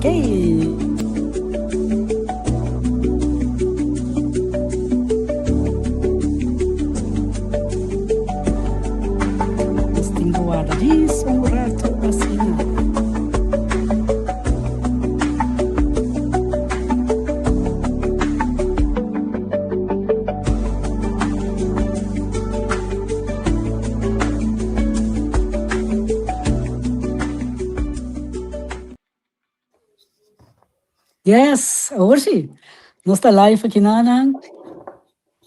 Ok. Nos tin ku warda djis un rato asina. Yes, awor si. Nos ta live aki nanan.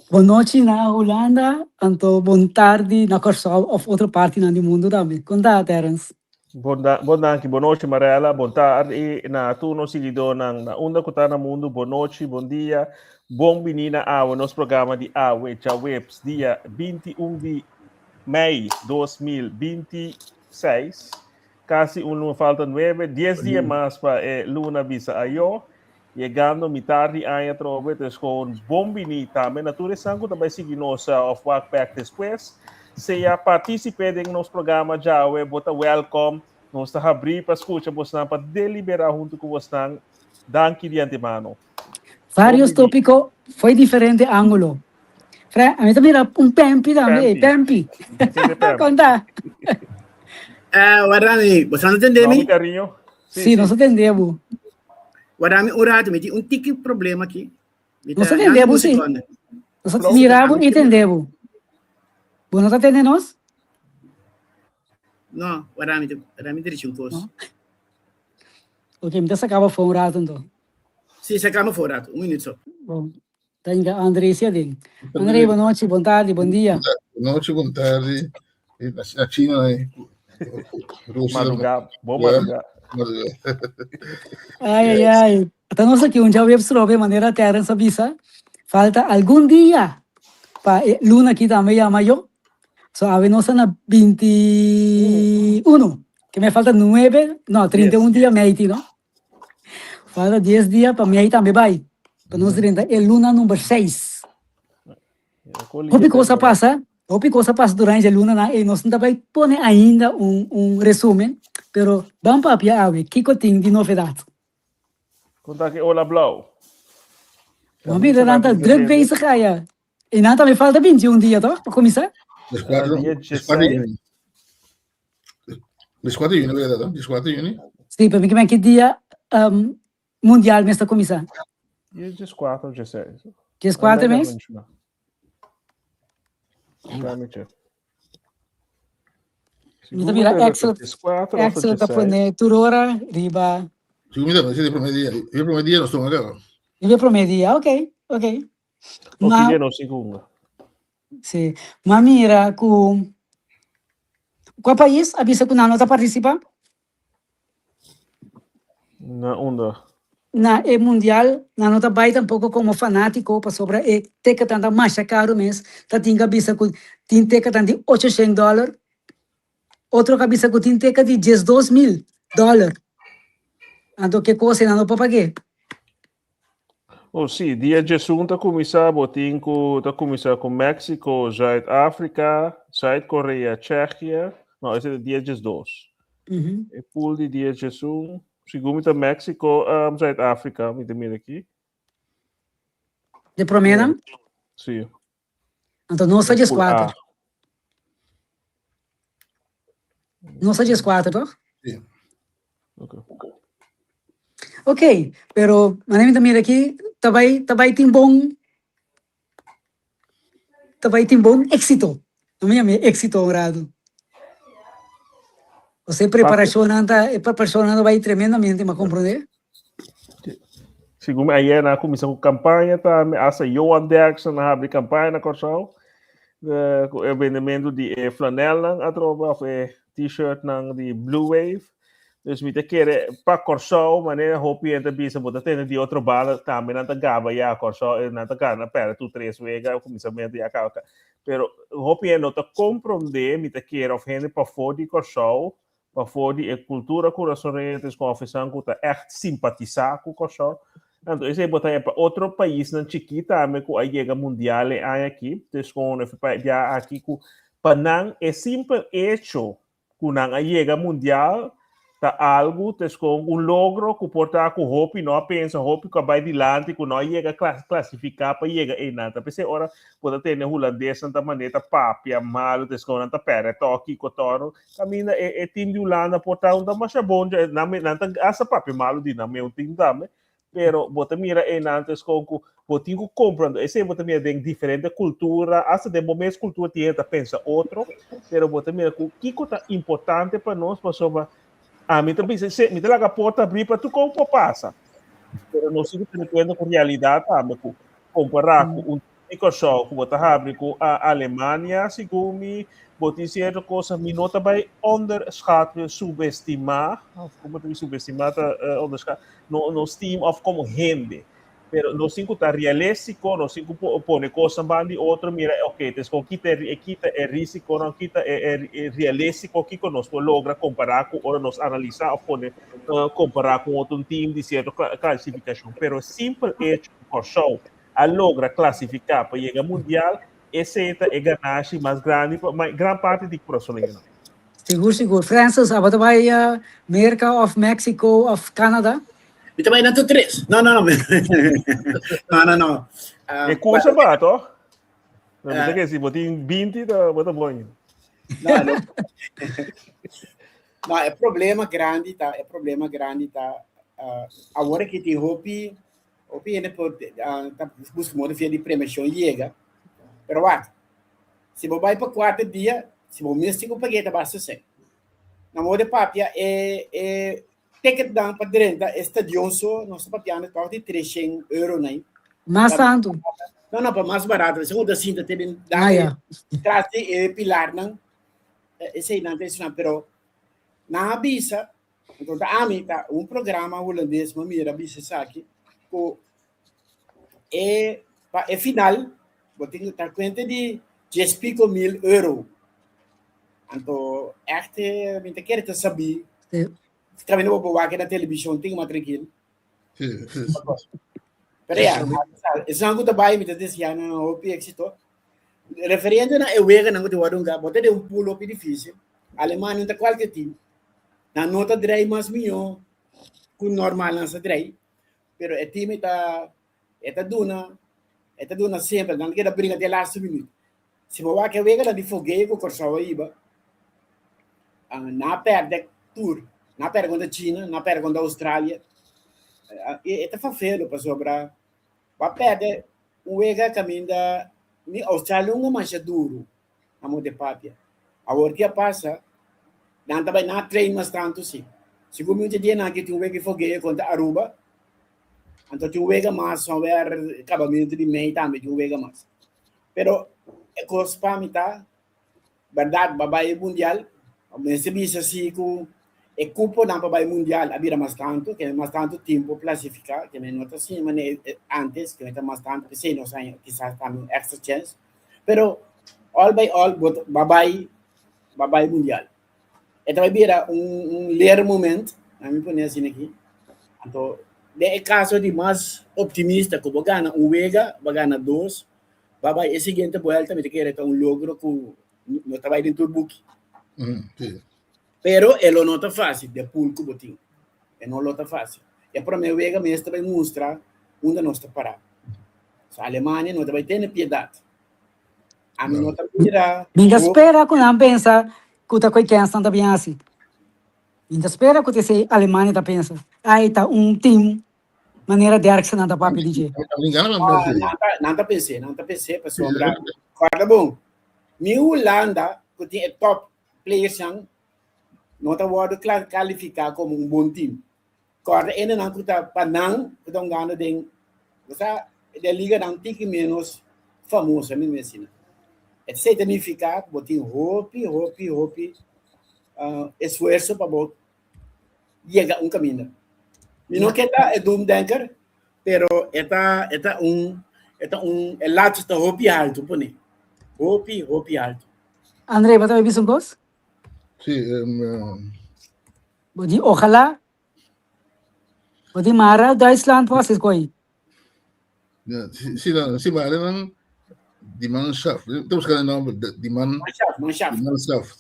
Bon nochi na Hulanda, anto bon tardi na Kòrsou òf otro partinan di mundu tambe. Kon ta, Terence? Bon, da, bon danki, bon nochi Marella, bon tardi na tur nos seguidornan na unda ku ta na mundu, bon nochi, bon dia, bon bini na awe nos programa di awe djaweps dia 21 di mei 2026. Kasi un luna, falta nuebe, dies dia mas pa e luna bisa ayo. Yegando mitar di aña atrobe, dus gewoon bon bini tambe na tur esnan ku ta bai sigui nos of wak bek despues. Sea partisipe den nos programa djawe, bo ta welkom. Nos ta habrí pa skucha bosnan, pa deliberá huntu ku bosnan. Danki di antemano. Varios tópiko fo'i diferente ángulo. Fre, a mi ta mira un pempi tambe, ey, pempi. Konta. Eh, warda mi, bo sa no tende mi? No, mi cariño. Sí, sí, nos tende bo. Warda mi un rato, mi tin un tiki problema aki. Nos ta tende bo, sí. Nos ta mira bo i tende bo. Bo no ta tende nos? No, warda mi, warda mi dirichi un kos. No. Ok, mi ta saka bo afó un rato anto. Sí, saka mi afó un rato, un minuut so. Bon. Ta inga André si aden. André, bon nochi, bon tardi, bon dia. Bon nochi, bon tardi. Na China, Rusia. Madruga, bon madruga. Ai, ai, ai. Ta nos aki un djaweps trobe, manera Terence a bisa. Falta algun dia pa e luna aki tambe yama yo. So awe nos ta na 21. Ke me falta nuebe, no, 31 dia meiti, no? Falta dies dia pa mei tambe bai, pa nos drenta e luna number seis. Hopi kos a pasa, hopi kos a pasa durante e lunanan ei, nos no ta bai pone ainda un un resumen, pero ban papia awe kiko tin di novedat. Kon ta ki ola blou? Bo mira nan ta druk bezig aya. I nan tambe falta 21 dia toch pa kuminsá? Dieskuater, dieskuater juni. Dieskuater juni berdad no? Dieskuater juni? Sí, pa mi ki men ki dia um, mundial mes ta kuminsá. Dia dieskuater of diesseis. Dieskuater mes? Mi ta mira Excel, Excel ta pone tur ora riba. Sí, mi ta di promé dia. Riba promé dia nos tuma kaba. Riba promé dia, ok, ok. Ma, dia nos sigunga. Sí. Ma mira ku kua pais a bisa ku nan no ta partisipá? Na unda? Na e mundial nan no ta bai tampoko komo fanátiko pasobra e tiketan ta masha karu mes. Ta tin ku a bisa ku tin tiketan di ocho shen dòler, otro ku a bisa ku tin tiket di 12,000 dòler. Anto ke kos ei nan no por pag'é. Oh sí, dia 11 ta kuminsá, bo tin ku ta kuminsá ku Mexico, Zuid Afrika, Zuid Korea, Tsjechië. No, ese ta dia 12. E pool di dia 11, segun mi ta Mexico, um, Zuid Afrika, mi ta mira aki. De proménan? Sí. Anto nos ta E pool A. 14. Nos ta 14, toch? Sí. Ok. Ok, pero manera mi ta mira aki, ta bai, ta bai tin bon, ta bai tin bon éxito. No mi yama éxito un ratu. Osea e preparashonnan ta, e preparashonnan ta bai tremendamente, mi a komprondé. Segun mi ayer nan a kuminsá ku kampaña tambe, asta Johan Derksen a habri kampaña na Kòrsou, ku e bendementu di e flanèlnan atrobe òf e t-shirtnan di Blue Wave. Dus mi ta kere pa Kòrsou, manera hopi hende ta bisa, bo ta tende di otro banda tambe nan ta gaba ya Kòrsou, eh, nan ta gana pèrdè tur tres wega, kuminsamentu ya kaba. Pero hopi hende no ta komprondé, mi ta kere, òf hende pafó di Kòrsou, pafó di e kultura kurasoreño, entonces ku òf ku ta ègt simpatisá ku Kòrsou. Anto esei bo ta haña pa otro paisnan chikí tambe ku a yega mundial e aña akí, dus kon bia aki ku pa nan e simpel echo ku nan a yega mundial. Ta algu teskon un logro ku por ta ku hopi no a pensa, hopi ku a bai dilanti ku no a yega klasifiká pa yega einan. Ta p'esei ora bo ta tende hulandesnan ta manera ta papia malu teskon nan ta pèrdè tòg kiko tòg. Kaminda e e tim di Hulanda por ta un ta masha bon dje, nan nan ta hasta papia malu di nan meu tim tambe, pero bo ta mira einan teskon ku bo tin ku kompra, esei bo ta mira den diferente kultura, hasta den bo mes kultura tin hende ta pensa otro, pero bo ta mira ku kiko ta importante pa nos pasobra ami ta bisa se mi ta laga porta abrí pa tur kon por pasa, pero nos tin ku tene kuenta ku realidat tambe ku kompará ku un di Kòrsou ku bo ta habri ku Alemania segun mi bo tin sierto kosa mi no ta bai onderschat subestimá òf komo ta bisa subestimá ta onderschat no nos team òf komo hende pero nos tin ku ta realístiko nos tin ku pone kosnan ban di otro mira ok tes kon kita e kita e risikonan kita e e realístiko kiko nos por logra kompará ku ora nos analisá òf pone kompará ku otro team di sierto klasifikashon pero simpel echo ku Kòrsou a logra clasifica pa yega mundial, esey ta e ganashi mas grandi pa gran parti di Curazoleñonan. Sigur sigur. Francis, abo ta bai Merca of Mexico of Canada? Mi ta bai nan tur tres. No, no, no. No, no, no. E curso ba, toch? No, mi ta kere si bo tin 20, ta, bo ta bon. No, no. No, e problema grandi ta, e problema grandi ta, uh, awor ki tin hopi Hopi hende por ta buska modo via di premiacion yega, pero wak, si bo bai pa kuater dia, si bo mes tin ku pag'é ta basta sèn. Na modo di papia e e ticketnan pa drenta e stadion so nos ta papiando tòg di treshen euro nai. Mas tantu? No, no, pa mas barato. Esun ku ta sinta te den Ah, ya. tras di e pilarnan, eseinan ta esnan, pero nan a bisa Enton ta ami ta un programa hulandes mi a mira bisa esaki ku e pa e final bo tin ku ta kuenta di dies piko mil euro. Anto ègt mi ta kere ta sabí kaminda bo por wak na televishon tin mas trankil. Pero ya, esnan ku ta bai mi ta deseá nan hopi éksito. Referente na e weganan ku ta wòrdu hunga, bo ta den un pool hopi difísil. Alemania no ta kualke tim. Nan no ta drei mas mihó ku normal nan sa drei, pero e tim e ta e ta duna e ta duna semper, nan ta keda bringa te laatste minuut. Si bo wak e weganan di Fogeo ku Kòrsou a hiba, nan a pèrdè tur, nan a pèrdè kontra China, nan a pèrdè kontra Australia. E ta fafelo pasobra bo a pèrdè un wega kaminda ni Australia un a masha duru. Amo de papia. Awor ki a pasa, nan ta bai na train mas tantu si. Segun mi un dia nan ki tin un wega fogeo kontra Aruba, anto tin un wega mas somewhere kabamentu di mei tambe tin un wega mas. Pero e kos pa mi ta, bèrdat ba bai mundial, mester bisa si ku e kuponan pa bai mundial a bira mas tantu, ke mas tantu tim por klasifiká, ke no ta asina manera antes, ke ta mas tantu, p'esei nos haña kisas tambe un extra chèns. Pero all by all bo ba bai ba bai mundial. E ta bai bira un un leermoment, a mi pone asina aki. Anto den e caso di mas optimista ku bo gana un wega, bo gana dos, ba bai e siguiente buelta mi ta kere ta un logro ku no ta bai den tur buki. Sí. Pero e lo no ta fácil de pool ku bo tin. E no lo ta fácil. E promé wega mes ta bai mustra unda nos ta pará. So Alemania no ta bai tene piedat. Ami no ta mira. Mi ta spera ku nan pensa ku ta koe kens nan ta bin hasi. Mi ta spera ku ta esei Alemania ta pensa. Ai ta un team manera Derksen nan ta papia di dje. Nan ta pens'é, nan ta pens'é pasobra kòrda bon, mi Hulanda ku tin e top playersnan no ta wòrdu kalifiká komo un bon team. Kòrda hendenan ku ta pa nan ku ta hungando den bo sa den liganan tiki ménos famoso mi mester asina. Esei ta nifiká ku bo tin hopi hopi hopi esfuerso pa bo yega un kaminda. Mi no ke ta e doemdenker pero e ta e ta un e ta un e lat ta hopi haltu pone hopi hopi haltu. André, bo ta bisa un kos? Sí, Bo di ojalá. Bo di mara Duitsland por haci koi. Ja, sí, sí, no, sí, maar dan die Mannschaft. Ta buscando el nombre, die man, Mannschaft, Mannschaft. Die Mannschaft.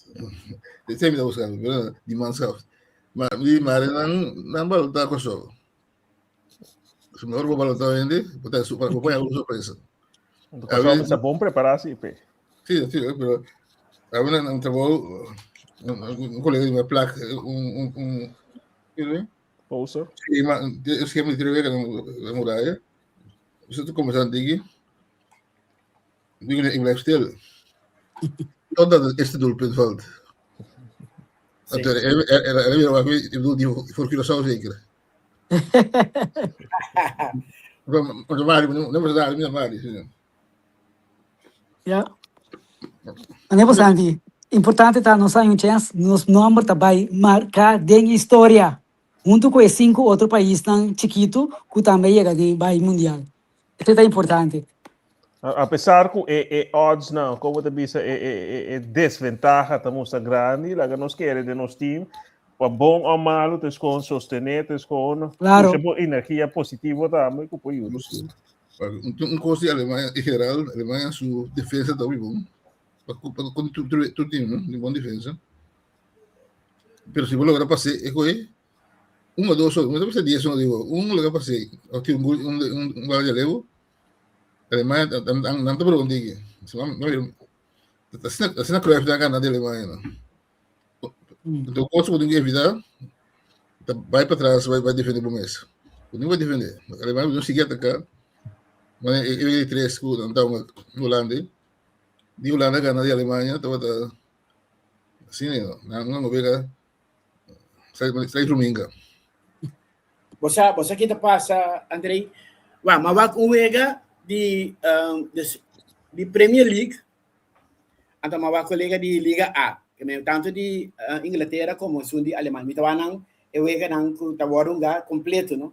Esei mi ta buscando, pero die Mannschaft. Ma mi mare nan nan balotá Kòrsou. Si mehor bo balotá hende, bo ta su bo pone algun sorpresa. Kòrsou mester bon prepará si pe. Sí, sí, pero a mi nan trabou un kolega di mi a plak un un un Poster. Sí, ma e skema di tres wega na muraya. Nos ta kombersá antigi. Digo, ik blijf stil. Totdat het eerste doelpunt valt. Sí. Anto, er, er, er, ik bedoel, die voor Curaçao zeker. Want Mari, no was daar, niet Mari. Ja. Meneer Bosanti, importante ta nos hay un chance, nos nomber ta bay marca den historia, hunto cu e cinco otro paisnan chikito cu tambe yega di bay mundial. Esey ta importante. A pesar ku e e oddsnan, komo ta bisa, e e e e desventaha ta mustra grandi, laga nos kere den nos team, pa bon o malu ta eskon sostené, ta eskon Claro. pusha bo energia positivo tambe ku por yuda. Un un kos di Alemania en general, Alemania su defensa ta hopi bon. Pa ku pa ku tur tur tur team, no? Tin bon defensa. Pero si bo logra pas'é e koe, Un o dos, no ta dies no digo, un lo que pasé, o tin un un un un gol de levo. Alemania nan ta pregunta iki. Asina asina Cruyff ta gana di Alemania no. Entonces cosa ku tin ku evita ta bai pa tras bai bai defende bo mes. Bo tin ku defende. Alemania no sigui ataca. Ma e e tres ku nan ta Holanda. Di Holanda gana di Alemania tabata asina no. Nan nan wega Sai Ruminga. Bo sa, bo sa ki ta pasa, Andrei? Wa, ma wak un wega di, um, di, di Premier League, anto ma wak kolega di Liga A, ke men tanto di uh, Inglaterra como esun di Alemania. Mi ta wak nan e weganan ku ta wòrdu hunga kompleto, no?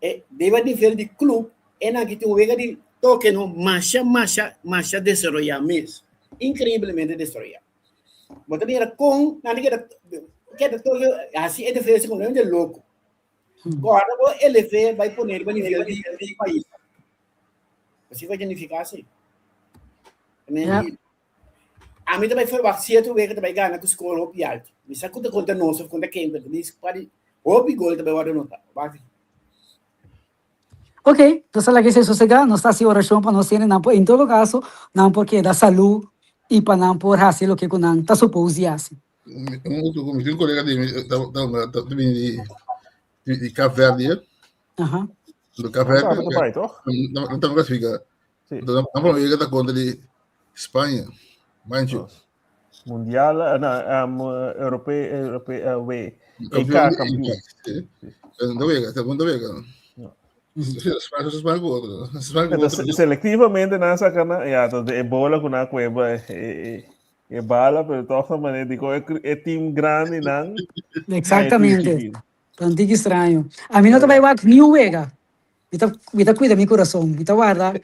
E deba nivel di club, e nan ki tin un wega di toke, no? Masha, masha, masha desaroyá mes. Increiblemente desaroyá. Bo ta mira kon nan ta keda keda tur hasi e defensa ku nan de loko. Kòrda bo eleve bai pone riba nivel di di pais. Así ku nifiká así. Ja. Ami ta bai verwacht sierto wega ta bai gana ku skor hopi alto. Mi sa ku ta kontra nos of kontra ken, pero mi sa hopi gol ta bai wòrdu anotá. Wak. Ok, nos a laga esei sosegá, nos ta hasi orashon pa nos hendenan por, en todo kaso, nan por keda salú i pa nan por hasi loke ku nan ta supos di hasi. Un otro, mi tin un kolega di mi ta ta ta bini di di di Kaap Verde. Aha. Do Kaap Verde. Nan ta bai, toch? Nan ta klasifiká. Sí. Nan promé wega ta kontra di Spaña. Mancho. Mundial, eh, no, um, Europeo, Europeo, eh, we, EK Campeón de kampioen. EK. Sí. No wega, segundo wega. Ja. Sí, Spaña, Spaña ku otro. Spaña ku Entonces, otro. selectivamente nan saca na, ja, dat de ebola ku nan kueba e, e, e bala, pero toch na manera di ko e, e team grandi nan, na e team Exactamente. chiquito. Ta un tiki straño. Ami no ta bai wak niun wega. Mi ta mi ta cuida mi curason. Mi ta warda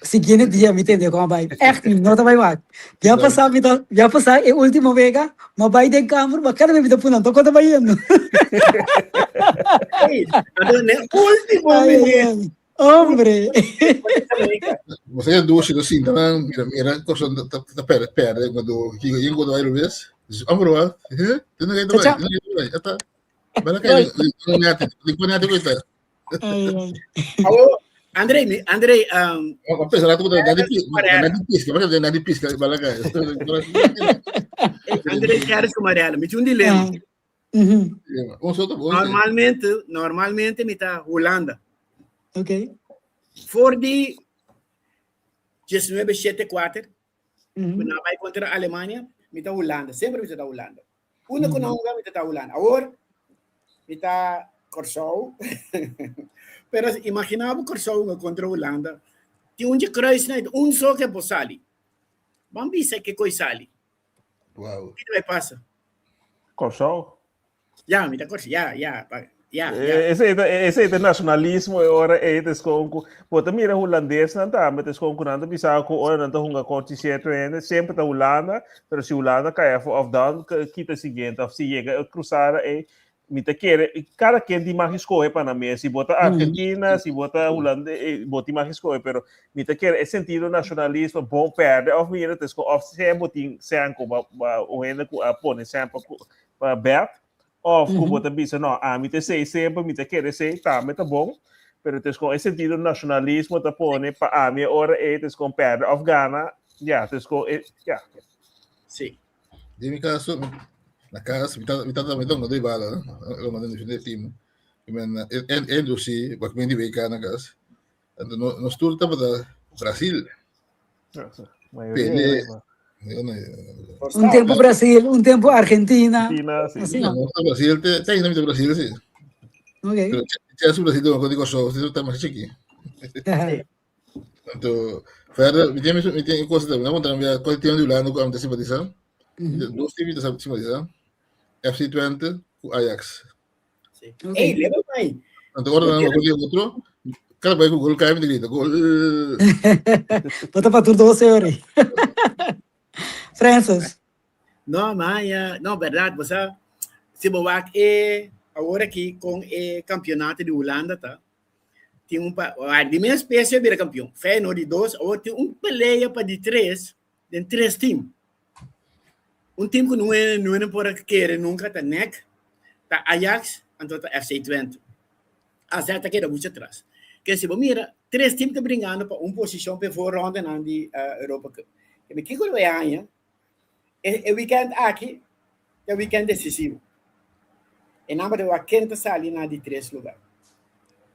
siguiente dia mi tende con a bai. Echt mi no ta bai wak. Bia pasa mi ta bia pasa e ultimo wega mi a bai den kamer ma kada bes mi ta puna anto con ta bayendo. Ey, anto ne ultimo Ay, ay, minuut. ay. Hombre. Você é duas no sinta nan mira mira cosa ta ta perde perde cuando kico yen cuando vai revés. Amor wa. Eh, tiene que Cha vai, cha. tiene que vai. Ata. Bala kay ni ni ni ni ni Ai, ai. Awo, André, mi, André, um, Ako pensa rato ko na di Amarela. na di pisca, mas na di pisca bala kay. André Harris com amarela, mi tinha um dilema. Ah, mhm. Un soto bom. Normalmente, normalmente mi ta Holanda. Ok. Voor die 1974, Mhm. ku nan bai kontra Alemania, mi ta Hulanda, semper mi ta Hulanda. Unda ku nan hunga mi ta Hulanda. Awor mi ta Kòrsou. Pero imagina bo Kòrsou hunga kontra Hulanda. Tin un dje kruis na un so ke por sali. Ban bisa ke koi sali. Wow. Kiko ta bai pasa? Kòrsou. Ya, mi ta Kòrsou. Ya, ya, pa, ya, ya. Eh, Ese ese ta nacionalismo e ora e te skon ku bo ta mira hulandesnan tambe te skon ku nan ta bisa ku ora nan ta hunga kontra cierto hende sempre ta Hulanda pero si Hulanda kai afo of dan kita siguiente of si yega e cruzada e mi ta kere cada ken tin mag escoge pa nan mes si bo ta Argentina si bo ta Hulanda bo tin mag escoge pero mi ta kere e sentido nacionalismo bon perde of mira te skon of sea bo tin sean ku ba un hende ku a pone sean pa pa bet. Òf ku bo ta bisa, no, ami ta esei semper, mi ta kere esei, tambe ta bon. Pero tes kon e sentido nashonalismo ta pone pa ami e ora ei tes kon pèrdè òf gana, ya, tes kon e, ya. Sí. Den mi kaso, na kas, mi tata, mi tata mi ta di bala, no? Lo manda defender team. I men, en, en dus sí, wak men di WK na kas. Anto no, nos tur tabata Brasil. Pele. Un tempo Brasil, un tempo Argentina. Argentina, sí. Así, no? No, Brasil, te, te ainda Brasil, sí. Ok. Pero che su Brasil tengo digo so, si está más chiqui. Anto, verder, mi tiene mi tiene cosa también, no también cuál tiene de Holanda ku am simpatizar. Dos teams te simpatizar. FC Twente ku Ajax. Sí. Okay. Ei, leva mai. Anto ora nan gol di otro, kada bai ku gol kai mi ta grita gol. Bota pa tur 12 ora. Francis. No, ma ya, no, verdad, bo sa, si bo wak e awor aki kon e campeonato di Hulanda ta, tin un pa, di mes PSV bira campeon, Feyenoord di dos, awor tin un pelea pa di tres, den tres team. Un team ku no no por a kere nunka ta NEC, ta Ajax, anto ta FC Twente. AZ ta keda mucho atras. Ke si bo mira, tres team ta bringando pa un posishon pa e voorrondenan di Europa Cup. Keme kiko lo e haña? E, e weekend aki ta weekend decisivo. E nan ta wak ken ta sali na di tres lugar.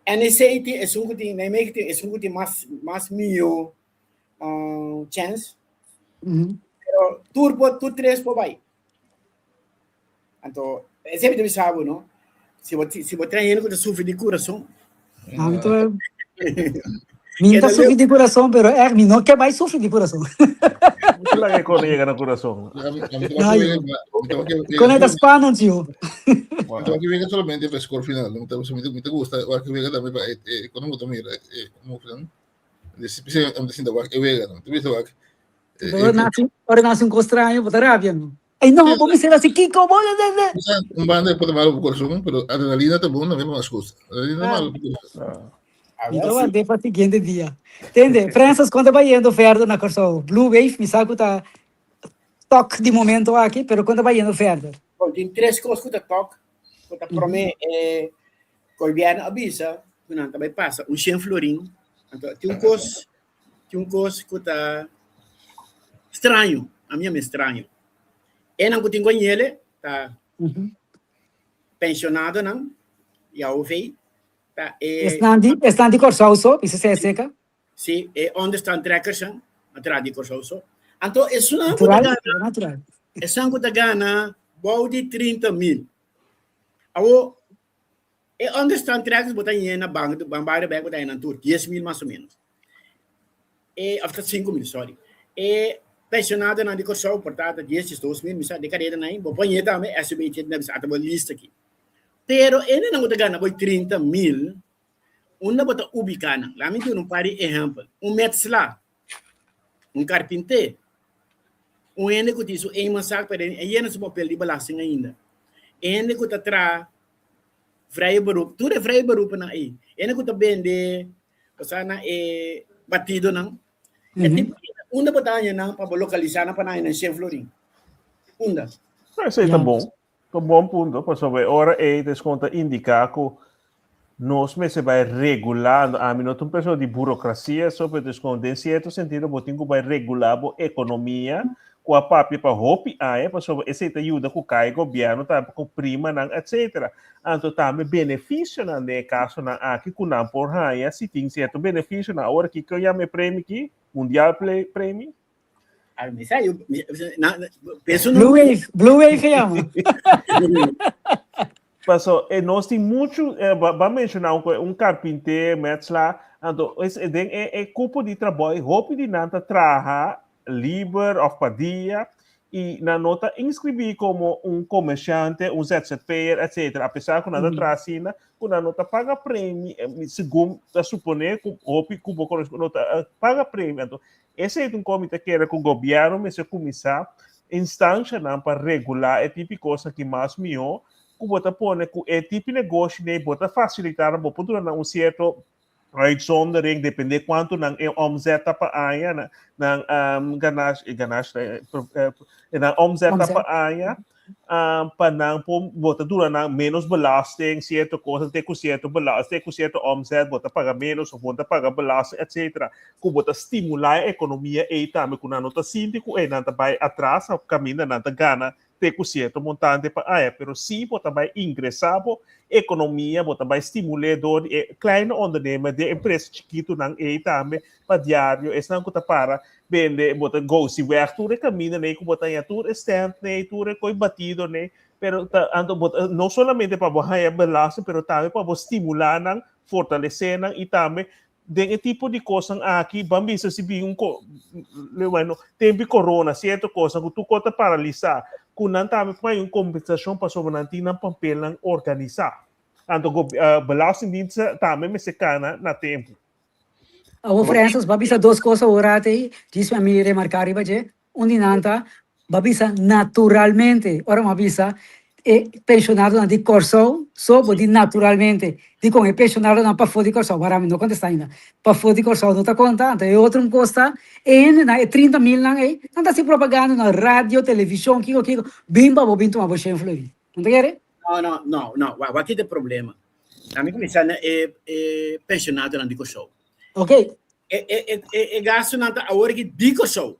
NEC tin esun ku tin, Nijmegen tin esun ku tin mas mas mihó uh, chance. Pero tur por, tur tres por bai. Anto, ese mi ta bisa bo, no? Si bo, si bo trae hende ku ta sufri di kurason. Anto, mi ta sufri di kurason, pero echt mi no ke bai sufri di kurason. Mucho laga e kone yega na kurason. Kone ta spannend, joh. Mi ta wak wega solamente pa score final. Mi ta mi ta gusta wak wega tambe pa e kono bo ta mira e move Ora nace, ora nace un costraño, bo ta rabia, no? Ay, no, bo mester haci kiko, bo... Un banda por ta malo pa corazón, pero adrenalina ta bon también pa mas cosa. Adrenalina ta malo pa corazón. Mi ta ward'é pa siguiente dia. Tende, Francis, kon ta bayendo verder na Kòrsou? Blue Wave, mi sa ku ta tok di momento aki, pero kon ta bayendo verder? Bon, tin tres kos ku ta tok. Ku ta promé e Gobièrnu a bisa ku nan ta bai pasa un shen florin. Anto tin un kos, tin un kos ku ta straño, ami a mi straño. Enan ku tin goñele ta pensionadonan, i AOV, ta e. Esnan di, esnan di Kòrsou so, bisa sea seka? Si, e onderstandtrekkersnan, natural di Kòrsou so. Anto esunnan ku ta Natural, gana, natural. esunnan ku ta gana bou di 30 mil. Awo, e onderstandtrekkers bo ta yena bank, ban bai rebek bo ta yena tur, 10 mil mas o menos. E, of ta 5 mil, sorry. E pensionadonan di Kòrsou por ta 10, 12 mil, mi sa de kareda nan, bo por yena tambe SB na bisa ata bo lista aki. Pero hendenan ku ta gana boi 30 mil, unda bo ta ubiká nan? Laat mi duna un par di ehèmpel. Un metsla, un karpinté, un hende ku tin su eenmanszaak pero e yena su papel di belasting ainda. Hende ku ta traha vrije beroep, tur e vrije beroepennan ei. Hende ku ta bende, osea na e batidonan. E tipo unda bo ta haña nan pa bo lokalisá nan pa nan haña nan shen florin? Unda? Esei ta bon. Ta un bon punto, pasobra e ora ei ta eskonta indiká ku nos mester bai regulando. Ami no ta un persona di burokrasia, so, pero ta eskon den sierto sentido bo tin ku bai regulá bo ekonomia ku a papia pa hopi aña, pasobra esei ta yuda ku kai gobièrnu tambe ku primanan etsetera. Anto tambe benefisionan den e kasonan aki ku nan por haña si tin sierto benefisionan. Awor kiko yama e premio aki? Mundial Premio? Blue Wave, Blue Wave se llama. Paso, nos tin mucho, ba menciona un carpinter, metsla, anto, es, den e cupo di trabou, hopi di nan ta traha liber of pa dia, y nan no ta inscribí como un comerciante, un ZZP'er, etcétera, a pesar cu nan ta traha asina, cu nan no ta paga premie, segun ta supone cu hopi cu bo conoce no ta paga premie, anto, Esei ta un kos mi ta kere ku gobièrnu mester kuminsá instanshanan pa regulá e tipi kos aki mas mihó, ku bo ta pone ku e tipi negoshi nei bo ta fasilitá nan, bo por duna nan un sierto. Uitzondering, depende kuantu nan e omzet ta pa aña, nan, nan um, ganashi, eh, ganashi, eh, eh, eh, nan omzet ta pa aña, um, pa nan por bo ta duna nan menos belasting, cierto cosa, te ku cierto belasting, te ku cierto omzet, bo ta paga menos of bo ta paga belasting, etcétera. Ku bo ta stimula e ekonomia ei tambe, ku nan no ta sinti ku ei nan ta bai atras, kaminda nan ta gana te ku sierto montante pa aña, pero si bo ta bai ingresá bo ekonomia, bo ta bai stimul'é dor di e kleine ondernemer, di e empresa chikitunan ei tambe pa diario, esnan ku ta para bende, bo ta gosi wèg tur e kamindanan ei ku bo ta haña tur e stèntnan ei, tur e koi batidonan ei, pero ta anto bo ta no solamente pa bo haña belasting, pero tambe pa bo stimulá nan, fortalesé nan i tambe Den e tipo di kosnan aki, ban bisa si bin un ko, bueno, tempu di corona, sierto kosnan ku tur kos ta paralisá, ku nan tambe por haña un kompensashon pasobra nan tin nan papelnan organisá. Anto go, Belastingdienst tambe mester kana na tempu. Awor Francis, bo a bisa dos kos awor rat ei, djis mi a mi remarká riba dje. Un di nan ta, bo a bisa naturalmente, ora bo a bisa e penshonadonan di Kòrsou so bo di naturalmente, dikon e penshonadonan pafó di Kòrsou, wara mi no kontestá ainda, pafó di Kòrsou no ta konta, anto e otro un kos ta, e hendenan, e trinta milnan ei, nan ta hasi propaganda na radio, televishon, kiko kiko, bin pa bo bin tuma bo shen florin. No ta kere? No, no, no, no, wak, wak kita e problema. Ami kuminsá na e e penshonadonan di Kòrsou. Ok. E e e e gastunan ta awor aki di Kòrsou.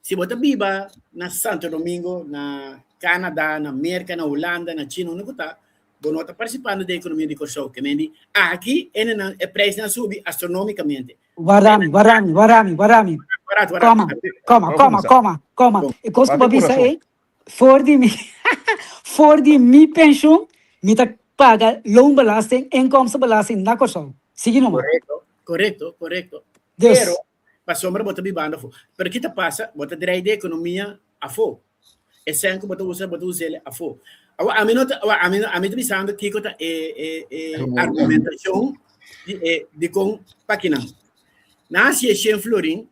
Si bo ta biba na Santo Domingo, na Canada, na Merca, na Hulanda, na China, unda ku ta, bo no ta participando den economia di Kòrsou. Ke men di, aki enenan e prijsnan a subi astronomicamente. Warami, warami, warami, warami. Warat, warat. Koma, koma, koma, koma, koma. E kos ku bo a bisa ei, for di mi, for di mi penshun, mi ta paga loonbelasting, inkomstenbelasting na Kòrsou. Sigui numa. Korekto, korekto, korekto. Dus. Pero, Pasobra bo ta bibando afó. Pero ki ta pasa? Bo ta drai di ekonomia afó. E sèn ku bo ta usa, bo ta us'el afó. Awor, ami no ta, awor, ami, ami ta bisando kiko ta e, e, e argumentashon di e, dikon pakinan. Nan hasi e shen florin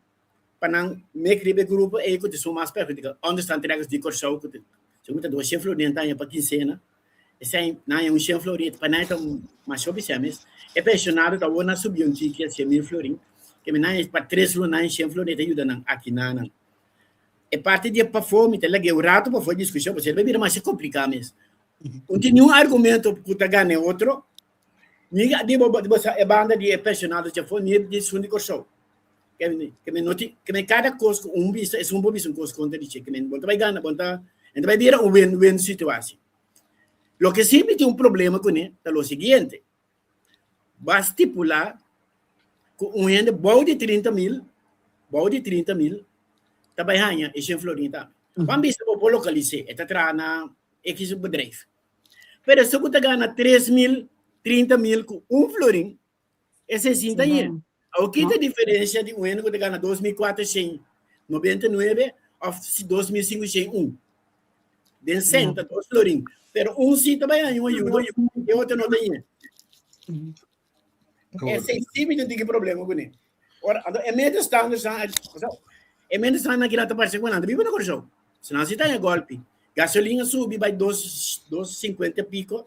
pa nan mek riba e grupo ei ku ta esun mas perhudika. Onderstandtrekkers di Kòrsou ku ta, segun ta dos shen florin ta haña pa kinsena. Esei nan haña un shen florin, pa nan ta masha hopi shen mes. E pensionado ta wou na subi un tiki a 100.000 florin, ke mi nan haña pa tres luna nan shen florin ta yuda nan aki nan nan. E parti di e pafó mi ta lag'é un rato pafó e diskushon pasobra e ta bira masha kompliká mes. Un tin niun argumento ku ta gana e otro, ni di bo bo sa e banda di e pensionado djafó ni di esun di Kòrsou. Ke mi ke mi no tin ke mi kada kos ku un bisa esun por bisa un kos kontra di dje ke mi bo ta bai gana bo ta e ta bai bira un win win situatie. Loke si mi tin un problema kuné ta lo siguiente, bo a stipulá ku un hende bou di 30.000, bou di 30.000 ta bai haña e shen florin tambe. Ban bisa bo por lokalis'é, e ta traha na X bedrijf. Pero esun ku ta gana 3.000, 30.000 ku un florin, esei sin ta yen. Awor ki ta diferensia di un hende ku ta gana 2.499 òf 2.501? Den sèn ta dos florin. Pero un si ta bai haña un ayudo i e otro no ta haña. Esei si mi no tin ki problema kuné. Ora, anto e medestanders nan, e medestanders nan kila ta parse ku nan ta biba na Kòrsou. Si nan si ta haña gòlpi. Gasolin a subi bai dos, dos sinkuenta i piko.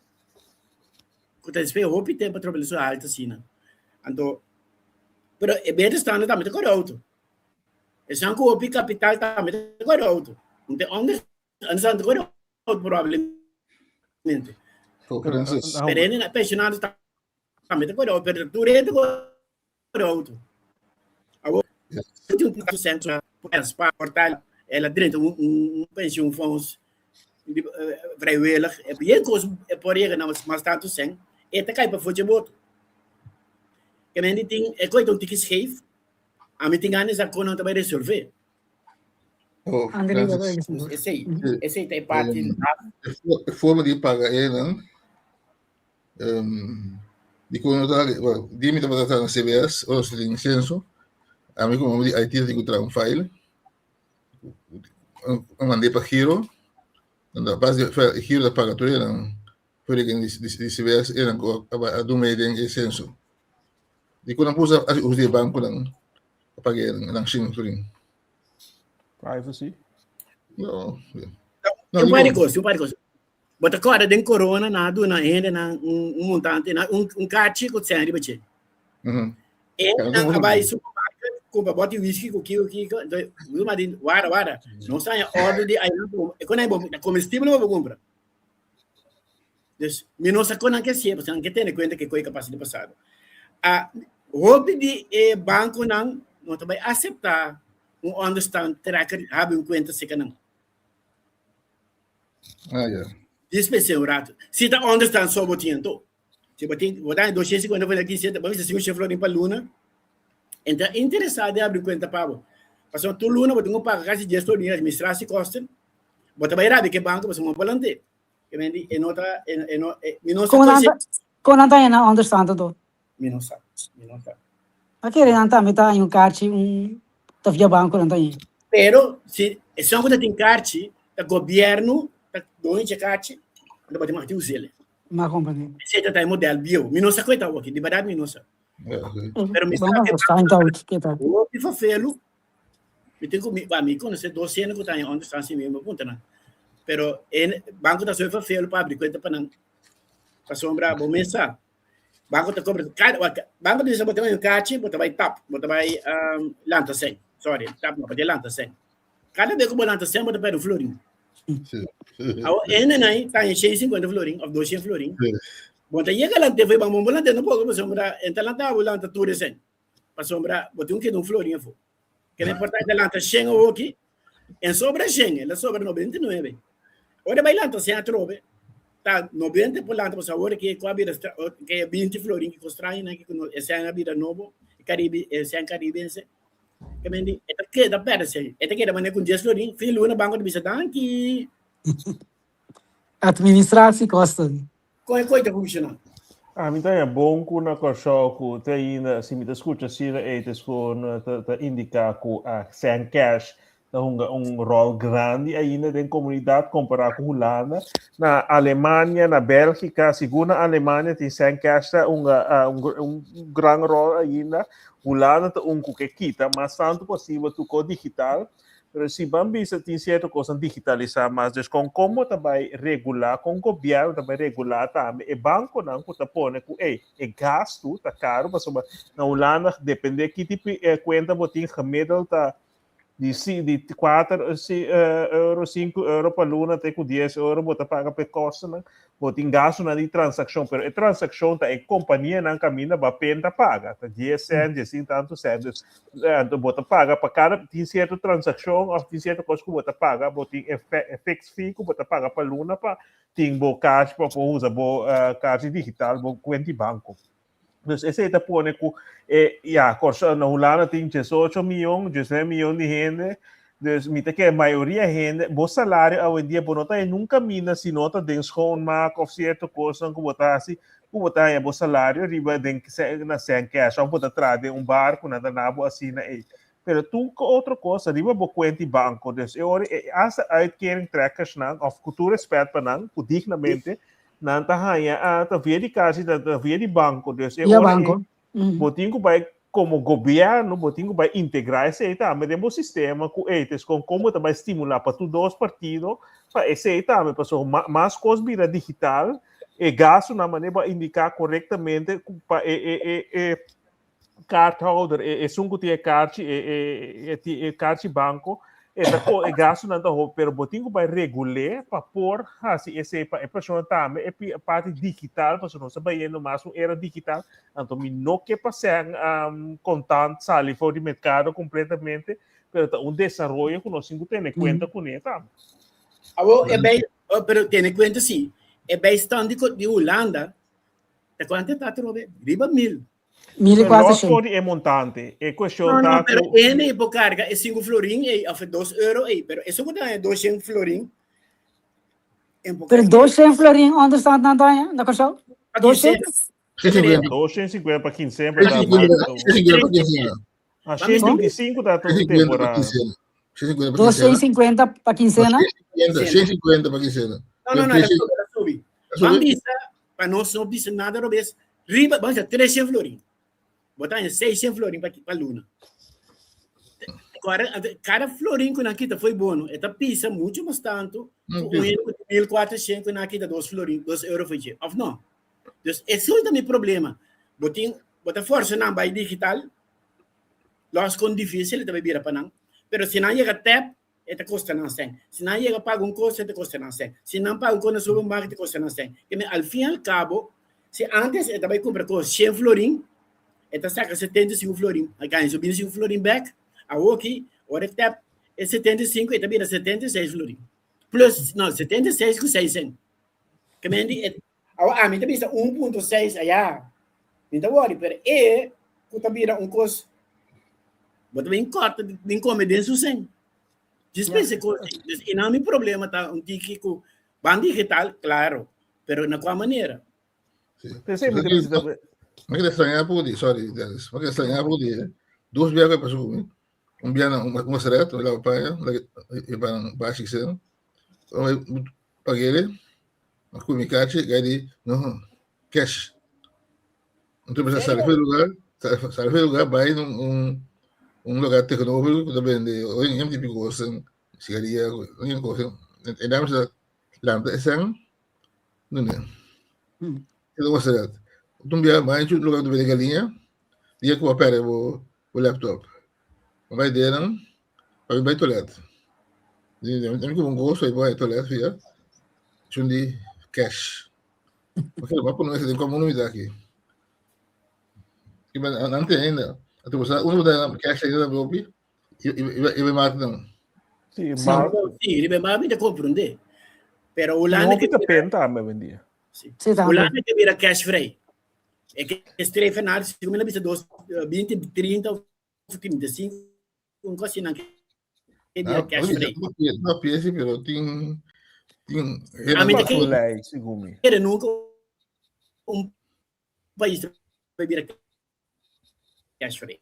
Ku ta despues hopi tempu atrobe lo alto asina. Anto, pero e medestanders tambe ta kore outo. Esnan ku hopi kapital tambe ta kore outo. Un te anders, anders ta kore outo probablemente. Pero hende pensionado tambe ta kore outo, pero tur hende ta kore outo. Awor, tin un punto sentro pa portal, el a drenta un un pensioenfonds vrijwillig, e bien kos e por yega na mas tantu sen, e ta kai pafó dje boto. Ke men di tin e koi ta un tiki scheef, ami tin gana di sa kon nan ta bai resolve. Oh, André, Francis. Esei, esei ta e parti. E forma di paga einan, um, di kon no ta, well, di mi tabata traha na CBS, ora nos tin censo, ami como homber di IT tin ku traha un file, a mand'é pa Giro, a base di Giro ta paga tur einan, voorrekening di, di, di CBS, einan ku a, a dun mee den e censo. Di kon nan por usa, usa di e bankonan pa paga einan, shin florin. Privacy. No, no, un par di kos, un par di kos. Bo ta kòrda den corona nan a duna hendenan un, un montante, un, un kachi ku sèn riba dje. E nan a bai supermarket, kumpra bòt di whisky ku kiko kiko, entonces Wilma di wara wara, nos haña ordu di aynan ku e kon bo comestible bo kumpra. Dus mi no sa kon nan ke hasié, pasobra nan ke tene kuenta ke koi ka pasa di pasado. A hopi di e bankonan no ta bai aseptá un onderstand trekker habri un kuenta seka nan. Ah, ja. Dispensé un rato. Si ta onderstand so bo tin anto. Si bo tin, bo ta 250 for 15, bo bisa 500 florin pa luna. Entra interesado de abrir cuenta pa bo. Pasobra tur luna bo tin ku paga kasi 10 florin administratie kosten. Bo ta bai rabia ke banko pasobra bo balante. Ke men di e no ta e e no e mi no sa Kon nan ta kon nan ta haña onderstand anto? Mi no sa, mi no sa. A kere nan tambe ta haña un karchi un ta via banko nan ta haña. Pero si esun ku ta tin karchi ta gobierno ta doño dje karchi anto bo tin mag di us'el. Ma komprende. Esei ta ta e model bieu. Mi no sa ku e ta awor aki, di bèrdat mi no sa. Pero mi sa Bon, ke find out ke ta. hopi fafelu. Mi tin ku mi, ba mi konosé dos hende ku ta haña onderstand sin mi puntra nan. Pero e banko ta soy fafelu pa abri kuenta pa nan. Pasobra bo mes sa. Banko ta kobra kada banko ta bisa bo ta bai un kachi, bo ta bai tap, bo ta bai um, lanta sen. Sorry, tap no, bo ta lanta sen. Kada bes ku bo lanta sen, bo ta perde un florin. Sí. Awo ene nai ta en 150 florin of 200 florin. Sí. Bo ta yega lante foi bang bo lante no poko pasobra enta lanta bo lanta tur sen. Pasobra bo tin un keda un florin afo. Ke na importante lanta 100 awoki en sobra 100, el a sobra 99. Ora bai lanta 100 atrobe, ta 90 por lanta pasobra awor ke ku a bira ke 20 florin ke kos straño nan ke no e 100 a bira nobo, Caribe, e 100 caribense. Ke men di e ta keda perde 100. E ta keda manera ku 10 florin, fin luna banko ta bisa danki. Administratie kosten. Kon e koi ta funshoná? Ami ta haña bon ku na Kòrsou ku te ainda si mi ta skucha asina ei ta skon ta ta indiká ku sèn kèsh ta hunga un ròl grandi ainda den komunidat kompará ku Hulanda. Na Alemania, na Bèlgika, sigur na Alemania tin sèn kèsh ta hunga un un gran ròl ainda. Hulanda ta un ku ke kita mas tantu posibel tur kos digital. Pero si ban bisa tin cierto cosnan digitalisa mas, dus con como ta bay regula, con gobierno ta bay regula tambe e banconan cu ta pone cu ey, e gasto ta caro pasobra na Hulanda depende ki tipo di cuenta bo tin gemiddeld ta di si di cuater euro, cinco euro pa luna te cu dies euro bo ta paga pa e costonan. Bo tin gastunan di transakshon, pero e transakshon ta e kompanianan kaminda bo a penta paga, ta dies sènt, diesin tantu sènt. Dus, anto bo ta paga pa kada, tin sierto transakshon òf tin sierto kos ku bo ta paga, bo tin e e fixed fee ku bo ta paga pa luna pa tin bo cash pa por usa bo karchi digital, bo kuenta di banko. Dus esei ta pone ku e ya, Kòrsou, na Hulanda tin diesocho mion, diesnuebe mion di hende. Dus mi ta kere mayoria hende, bo salario awendia bo no ta haña nunka mina si no ta den schoonmaak òf sierto kosnan ku bo ta hasi, ku bo ta haña bo salario riba den na sèn kèsh òf bo ta traha den un bar ku nan ta na bo asina ei. Pero tur otro kos riba bo kuenta di banko. Dus e ora e hasta uitkering trekkersnan òf ku tur rèspèt pa nan, ku dignamente nan ta haña a ta via di kasi ta ta via di banko dus e Via ora banko. ei bo tin ku bai komo gobièrnu bo tin ku bai integrá esei tambe den bo sistema ku ei tes kon kon bo ta bai stimulá pa tur dos partido pa esei tambe pasobra ma mas kos bira digital e gastunan manera bo a indiká korektamente ku pa e e e e kaarthouder, e esun ku tin e karchi, e e e e karchi banko, e ta ko e gastunan ta hopi, pero bo tin ku bai regul'é pa por hasi esei pa e persona tambe e pi parti digital, pasobra nos ta bayendo mas un era digital, anto mi no ke pa sèn kontant sali for di merkado kompletamente, pero ta un desaroyo ku nos tin ku tene kuenta kuné tambe. Awor e bai, pero tene kuenta si, e bijstand di di Hulanda ta kuantu e ta atrobe? Riba mil. Mil i Pero los kuatrocientos. for di e montante, e cuestion No, no, ta pero cu ene por carga e 5 florin ei of e 2 euro ei, pero eso ku ta haña 200 florin en por Pero carga 200 florin onderstand nan ta haña na Kòrsou? pa quincena. 200? 150. 250 pa quincena ta 150, mas. 150 pa quincena. Ah, Mami, 125 ta tur 150 pa temporada. quincena. 150 pa quincena. 250 pa No, quincena? 150, 150 pa quincena. No, no, no, el a subi, el a subi. A Ban subi? bisa, pa nos no bisa nada robes, riba, ban bisa 300 florin. Bo ta haña 600 florin pa, pa luna. Agora, cada florin ku nan kita foi bono. E ta pisa mucho mas tanto ku un hende ku tin 1400 ku nan kita 2 florin, 2 euro foi dje. Of no? Dus esei ta mi problema. Bo tin, Bo ta forsa nan bai digital, lòs kon difísil e ta bai bira pa nan, pero si nan yega tèp, e ta kosta nan sèn. Si nan yega paga un kos, e ta kosta nan sèn. Si nan paga un kos na supermarket, e ta kosta nan sèn. Kende al fin al kabo, si ántes e ta bai kumpra kos shen florin, e ta saka 75 florin, a gana su 25 florin bèk, awoki ora e tèp e 75 e ta bira 76 florin. Plus, no, 76 ku 6 sèn. Kemendi e Awa ami ta bisa 1.6 aya. Mi ta worry, pero e ku ta bira un kos bo ta bin kòrta bin kome den su sen. Djis pensa e kos ei. Dus einan mi problema ta un tiki ku ban digital, klaro, pero na kua manera? Sí. Pensei mi ta bisa tambe. Mi keda extrañá poco di, sorry Dennis, mi keda extrañá poco di dos biaha ku a pasa ku mi. Un biaha na un restaurant, mi lava paña, e pan bashi sen. Pag'é, ma ku mi kachi, gai di, no, cash. Anto mi sa sali for di lugar, sali for di lugar, bai na un un lugar tegenover ku ta bende un tipo di kos, sigaria, un kos. E dame sa lanta e sèn, nunde. E ta mostra dat. Un bia bai un lugar ku ta bende galiña, dia ku bo a pèrdè bo laptop. Bo bai deren, Pa mi bai toilet. Mi ku un gozo y bai toilet via chundi cash. Ok, ma pone ese den como mi aki. Y ben antes ainda. Atu bosa uno da cash ainda da opi. Y y y maak dan. Sí, maar Sí, riba maar mi ta comprende. Pero Holanda que ta penta me vendia. Sí. Holanda ke bira cash vrij. E ke streven naar, si mi bisa dos 20, 30 of 35 un kos nan ke bira cash free. No piensi, pero tin tin A mi ta Paso lei, segun mi. kere nunca un pais ta bira cash free.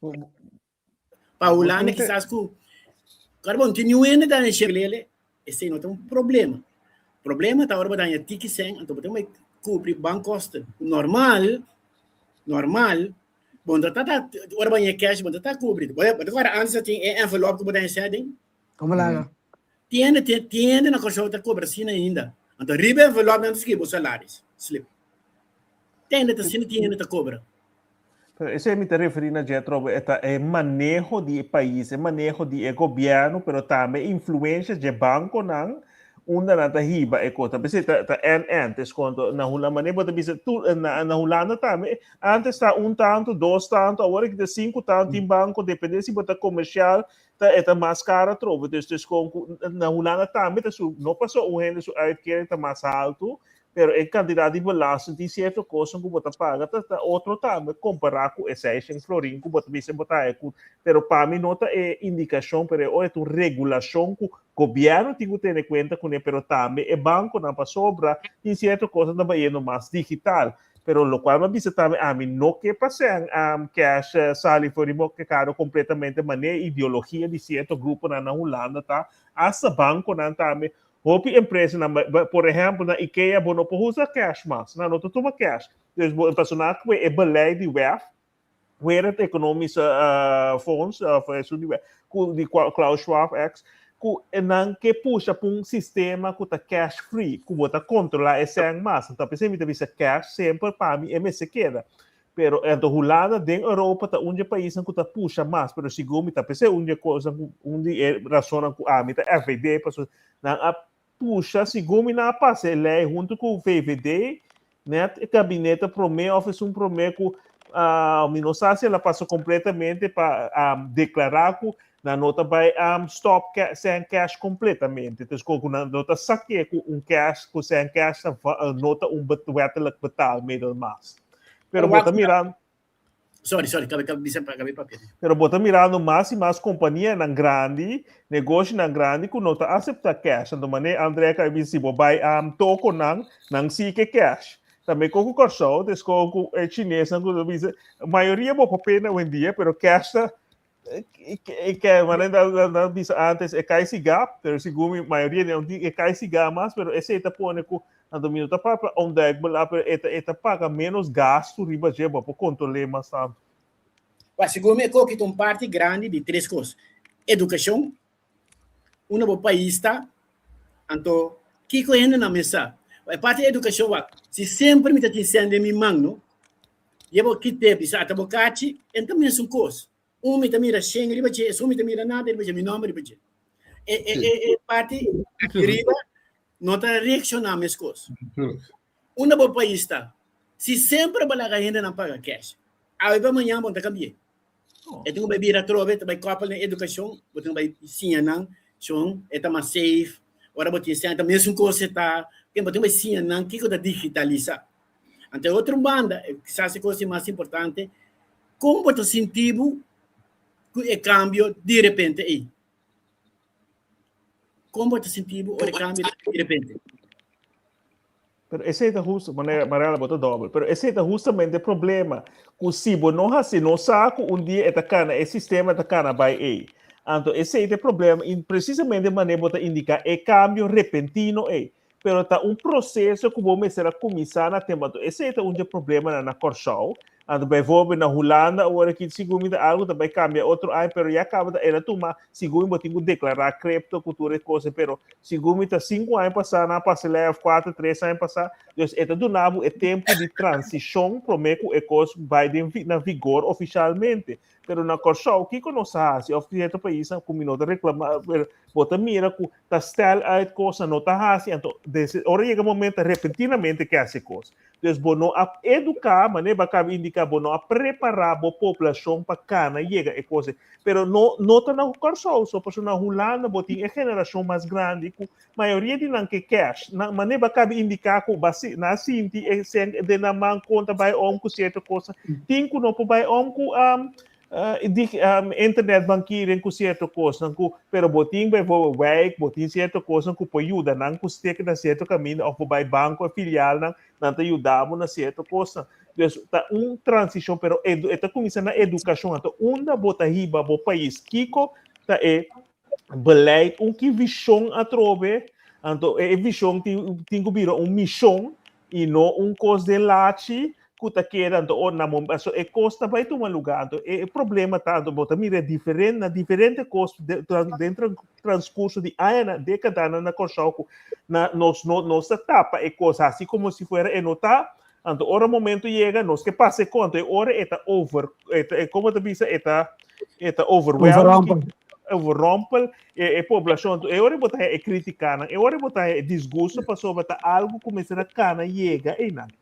Pa Hulanda kisas ku kor bon tin niun hende ta den lele, esei no ta un problema. Problema ta ora bo daña tiki sen, anto bo tin ku kubri bankkosten. Normal, normal, Bon ta ta ora bo haña cash bon ta ta kubri. Bo ta kòrda antes ta tin e envelop ku bo ta haña sèt den? Komo laga? Tiende tiende na Kòrsou ta kobra asina ainda. Anto riba e envelop nan ta skirbi bo salaris slip. Tiende ta asina tiende ta kobra. Pero esei mi ta referí na Jetro, e ta e maneho di e pais, e maneho di e gobièrnu, pero tambe e influensha dje bankonan unda nan ta hiba e kos. Ta p'esei ta ta en en te skonto na Hulanda manera bo ta bisa tur na na Hulanda tambe antes ta un tantu dos tantu awor aki ta sinku tantu tin banko depende si bo ta komersial ta e ta mas karo atrobe dus te skon ku na Hulanda tambe ta su no paso un hende su uitkering ta mas haltu pero e kantidat di belasting tin sierto kosnan ku bo ta paga ta ta otro tambe kompará ku e seishent florin ku bo ta bisa bo ta haña ku pero pa mi no ta e indikashon pero e ora ta un regulashon ku Gobierno tin cu tene cuenta cune pero tambe e banconan pasobra tin cierto cosnan ta bayendo mas digital. Pero locual mi a bisa tambe ami no ke pa sean cash sali for di mercado completamente manera ideologia di cierto gruponan na Hulanda ta hasta banconan tambe hopi empresanan por ehempel na Ikea bo no por usa cash mas nan no ta tuma cash dus bo pasobra nan a cue e beleid di wef Wereld Economische Fonds, of esun di ku di Klaus Schwab ex, ku nan ke pusha pa un sistema ku ta cash free, ku bo ta kontrolá e sèn mas. Anto p'esei mi ta bisa cash semper pa mi e mester keda. Pero anto Hulanda den Europa ta un di e paisnan ku ta pusha mas, pero segun mi ta p'esei un di e kosnan ku un di e rasonnan ku ami ta FVD pasobra nan a pusha segun mi nan a pasa e lei huntu ku VVD Net e gabinete promé òf esun promé ku mi no sa si el a pasa kompletamente pa deklará ku nan no ta bai stòp sèn kèsh kompletamente. Entonces ku nan no ta sak'é ku un kèsh ku sèn kèsh ta no ta un wettelijk betaalmiddel mas. Pero bo ta mira. Sorry, sorry, kabe, kabe, bisa, kabe papia. Pero bo ta mirando mas y mas companianan grandi, negoshinan grandi ku no ta acepta cash. Anto mane André ka bisa si bo bai um, toko nan, nan si ke cash. Tambe ko ku Kòrsou, des ko ku e chinesnan ku ta bisa, mayoria bo por pena hoy en dia, pero cash ta ke mane nan nan bisa antes e kai siga, pero segun mi mayoria di nan e kai siga mas, pero esei ta pone ku anto mi no ta papia onduikbaar, pero e ta e ta paga menos gastu riba dje, bo por kontrol'é mas tantu. Wak, segun mi e koki ta un parti grandi di tres kos, edukashon, unda bo pais ta, anto kiko hende nan mes sa. E parti di edukashon wak, si semper mi ta tin sèn den mi man no. Ye bo kite bisa ata bo kachi, en ta mesun kos. Un mi ta mira shen riba dje, esun mi ta mira nada riba dje, mi nomber riba dje. E, e, e, e parti aki riba no ta reacciona meskos. Unda bo pais ta? Si semper bo laga hendenan paga cash, awe pa mañan bo no ta cambi'é. E tin ku bai bira atrobe, ta bai koppel na edukashon, bo tin ku bai siña nan, shon, e ta mas safe, ora bo tin sèn ta mesun kos e ta, bo tin ku bai siña nan kiko ta digitalisa. Anto e otro banda, kisas e kos di mas importante, kon bo ta sinti bo ku e kambio di repente ei? Kon bo ta sinti bo ora e kambio di repente? Pero esei ta husto, manera Mariana bo ta dobel, pero esei ta hustamente e problema, ku si bo no hasi, no sa ku un dia e ta kana, e sistema ta kana bai ei. Anto esei ta e problema, i precisamente manera bo ta indiká e kambio repentino ei. Pero ta un proseso ku bo mester a kuminsá na tempu. Anto esei ta un di e problemanan na Kòrsou. Anto bijvoorbeeld na Hulanda awor aki sigur mi ta algu ta bai kambia otro aña pero ya kaba ta el a tuma sigur mi bo tin ku deklará kripto ku tur e kos pero sigur mi ta sinku aña pasá nan a pasa lei òf kuater tres aña pasá dus e ta duna bo e tempu di transishon promé ku e kos bai den na vigor ofishalmente pero na Kòrsou kiko nos a hasi òf sierto paisnan ku mi no ta reklamá pero bo ta mira ku ta stèl uit kosnan no ta hasi anto dese ora yega momento repentinamente ke hasi e kos Dus bo no a eduká, manera bo a kaba indiká, bo no a prepará bo poblashon pa kana yega e kos ei. Pero no no ta na Kòrsou so, pasobra na Hulanda bo tin e generashon mas grandi ku mayoria di nan ke kèsh. Nan manera bo a kaba indiká ku bo a si nan a sinti e sèn den nan man kon ta bai om ku sierto kosnan. Tin ku no por bai om ku di internet bankiring ku sierto kosnan ku pero bo tin bijvoorbeeld wijk bo tin sierto kosnan ku por yuda nan ku stek na sierto kaminda òf bo bai banko e filialnan nan ta yuda bo na sierto kosnan dus ta un transishon pero e ta kuminsá na edukashon anto unda bo ta hiba bo pais kiko ta e beleid un ki vishon atrobe anto e vishon tin tin ku bira un mishon i no un kos den lachi ku ta keda anto ora na momento so e kos ta bai tuma lugá anto e problema ta anto bo ta mira diferente na diferente kos den transkurso di añanan dekadanan na Kòrsou ku na nos no nos ta tapa e kos hasi komo si fuera e no ta anto ora momento yega nos ke pasa e kos anto e ora e ta over e ta komo ta bisa e ta e ta overwhelming overrompel e, e poblacion. E ora bo ta e criticanan, e ora bo ta e disgusto pasobra ta algo ku mester a kana yega einan.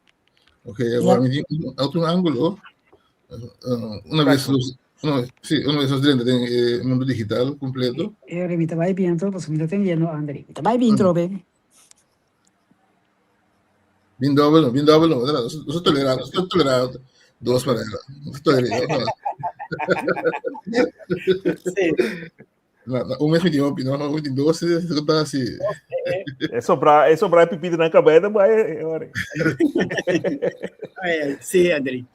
Ok, agora me di un otro ángulo. Una vez los, no, sí, una vez nos drenta den eh, mundo digital completo. Eh, mi ta bai bien to, pasobra mi ta tendiendo Andri. Mi ta bai bien trobe. Bin dobbel no, bin dobbel no. Nos tolerá, nos tolerá dos manera. Nos tolerá. Sí. Na, na, un mes mi tin hopi, no, no, mi tin dos, se ta así. É sobrar, é sobrar pipita na cabeça, vai, ora. Sí, Andri.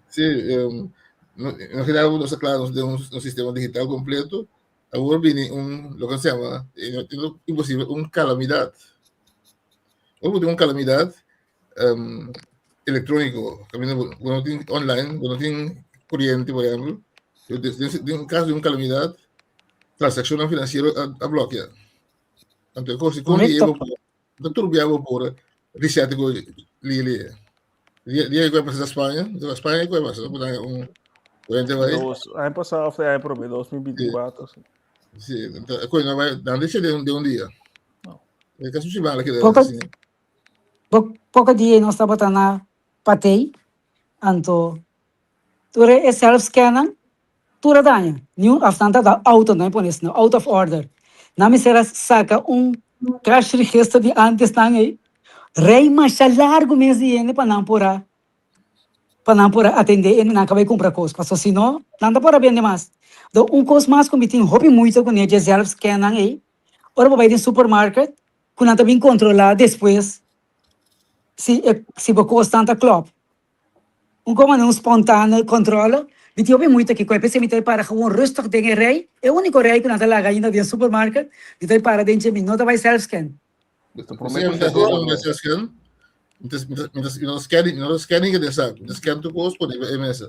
Sí, um, no, en general, nos claro, nos tenemos un sistema digital completo. Ahora viene un, lo que se llama, eh, imposible, un calamidad. Ahora tiene un calamidad um, electrónico, cuando tiene online, cuando tiene corriente, por ejemplo, en caso de una calamidad, transacciones financieras a, a bloquear. Entonces, si con ta turbiabo por reset go li li. Dia que pasa España, de España que pasa, un corriente vai. Dos, año pasado fue año promedio 2024. Sí, sí entonces, no vai, dan de un de un día. No. É que sushi bala que Poco, poco dia nos tabata na Patey, anto tur e self-scannan tur a daña. Niun of nan ta auto nan pone esnan, out of order. Nan mester a saca un cash register di antes nan ey, rey masha largo mes di hende pa nan por a pa nan por a atende hende nan ka bay cumpra cos, pasobra si no nan ta por a bende mas. Enton un cos mas cu mi tin hopi moeite cune dje self-scannan ey, ora bo bay den supermarket cu nan ta bin controla despues si e si bo cosnan ta klop. Un como un spontane controle, mi tin hopi moeite aki cu e p'esei mi ta para gewoon rustig den e rij, e unico rij cu nan ta laga ainda den supermarket, mi ta para den dje, mi no ta bay self-scan. Esto Si prome mi ta haci un self-scan, mi ta mi ta mi ta scan mi no ta scan den saco, mi ta scan tur cos pone riba e mesa.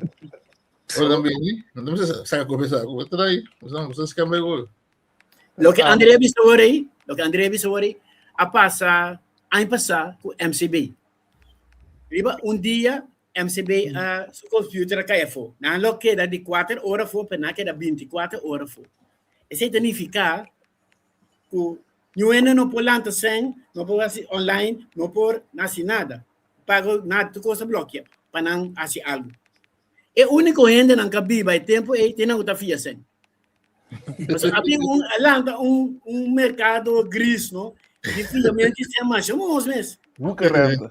Ora nan bini, nan ta mester saca cos den saco, ta dai, bo ta scan bay gol. Loke André a bisa awor ei, loke André a bisa awor ei, a pasa aña pasá ku MCB. Riba un dia MCB a su computer a kai afó. Nan lo keda di kuater ora afó, pero nan a keda binti kuater ora afó. Esei ta nifiká ku niun hende no por lanta sèn, no por hasi online, no por hasi nada. Pago nada, tur kos a blòkia pa nan hasi algu. E úniko hendenan ku a biba e tempu ei te nan ku ta fia sèn. Pasobra a bin un, a lanta un, un merkado gris, no? Di fiamento di sèn masha mos mes. Woekerrente.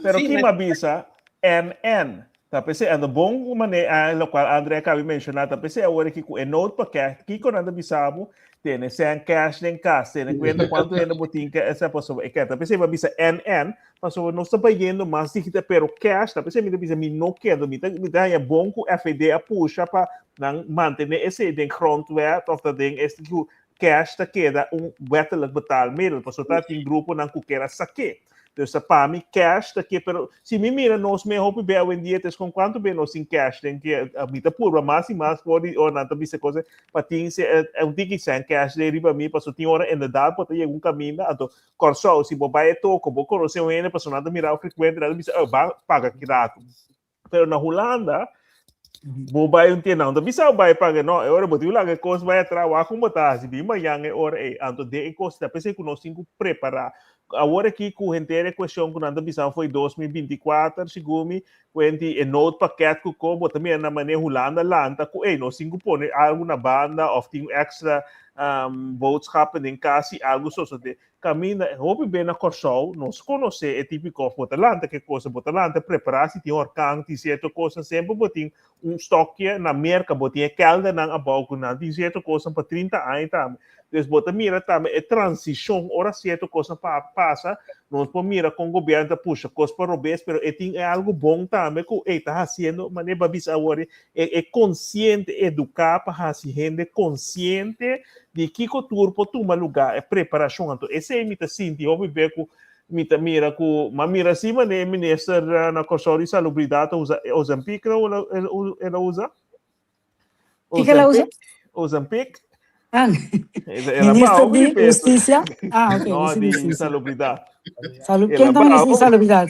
Pero Sí, ki maar- ma bisa NN. Ta p'esei, en de bon mane, ah, lo cual André acaba de mencionar, ta p'esei awor aki cu e noodpakket, kiko nan ta bisa bo, tene sen cash den cas, tene cuenta cuanto hende bo tin ke esa pasobra e ke. Ta p'esei ma bisa NN, pasobra nos ta bayendo mas digital, pero cash, ta p'esei mi ta bisa mi no kendo, mi ta haña bon cu FED a pusha pa nan mantene esei den grondwet of ta den este cu cash ta keda un wettelijk betaalmiddel, pasobra ta tin gruponan cu kier a sak'é. Dus ta pa mi cash ta ke, pero si mi mira nos me hopi be awendia tes con cuanto be nos tin cash den ke mi ta purba mas y mas for di ora nan ta bisa cosa pa tin se un tiki sen cash den riba mi paso tin ora inderdaad bo ta yega un caminda anto Kòrsou si bo bai e toko bo konosé un hende paso nan ta mira bo frecuente nan ta bisa oh ban paga ki rato. Pero na Hulanda, bo bai un tienda, no ta bisa bo bai paga, no, e ora bo tin laga e kos bai atrás, wak kon bo ta hasi, bin mañan e ora ei. Anto den e kos ta p'esei ku nos tin ku prepará. Awor aki ku henter e kuestion ku nan ta bisa fo'i 2024, segun mi, ku henti e noodpakket ku ko, bo ta mira na manera Hulanda lanta ku ei, nos tin ku pone algu na banda òf tin èkstra boodschappen den kas si algu sosodé. Kaminda hopi be na Kòrsou nos konosé e típiko bo ta lanta ke kosa, bo ta lanta prepará si tin orkan, tin sierto kosnan semper bo tin un stòkje. Na Merka bo tin e kèldernan abou ku nan tin sierto kosnan pa 30 aña tambe. Dus bo ta mira tambe e transishon ora sierto kosnan pa pasa, nos por mira kon gobièrnu ta pusha kos pa robes, pero e tin e algu bon tambe ku ey ta hasiendo manera bo a bisa awor e e konsiente, eduká pa hasi hende konsiente di kiko tur por tuma lugá, e preparashon. Anto esei mi ta sinti hopi be ku mi ta mira ku m'a mira si manera e minister na Kòrsou di Salubridat ta usa Ozempic el a usa. Kiko el a usa? Ozempic. Ah, minister di Hustisia. Ah, ok. No, di Salubridat. Salu ken ta minister di Salubridat?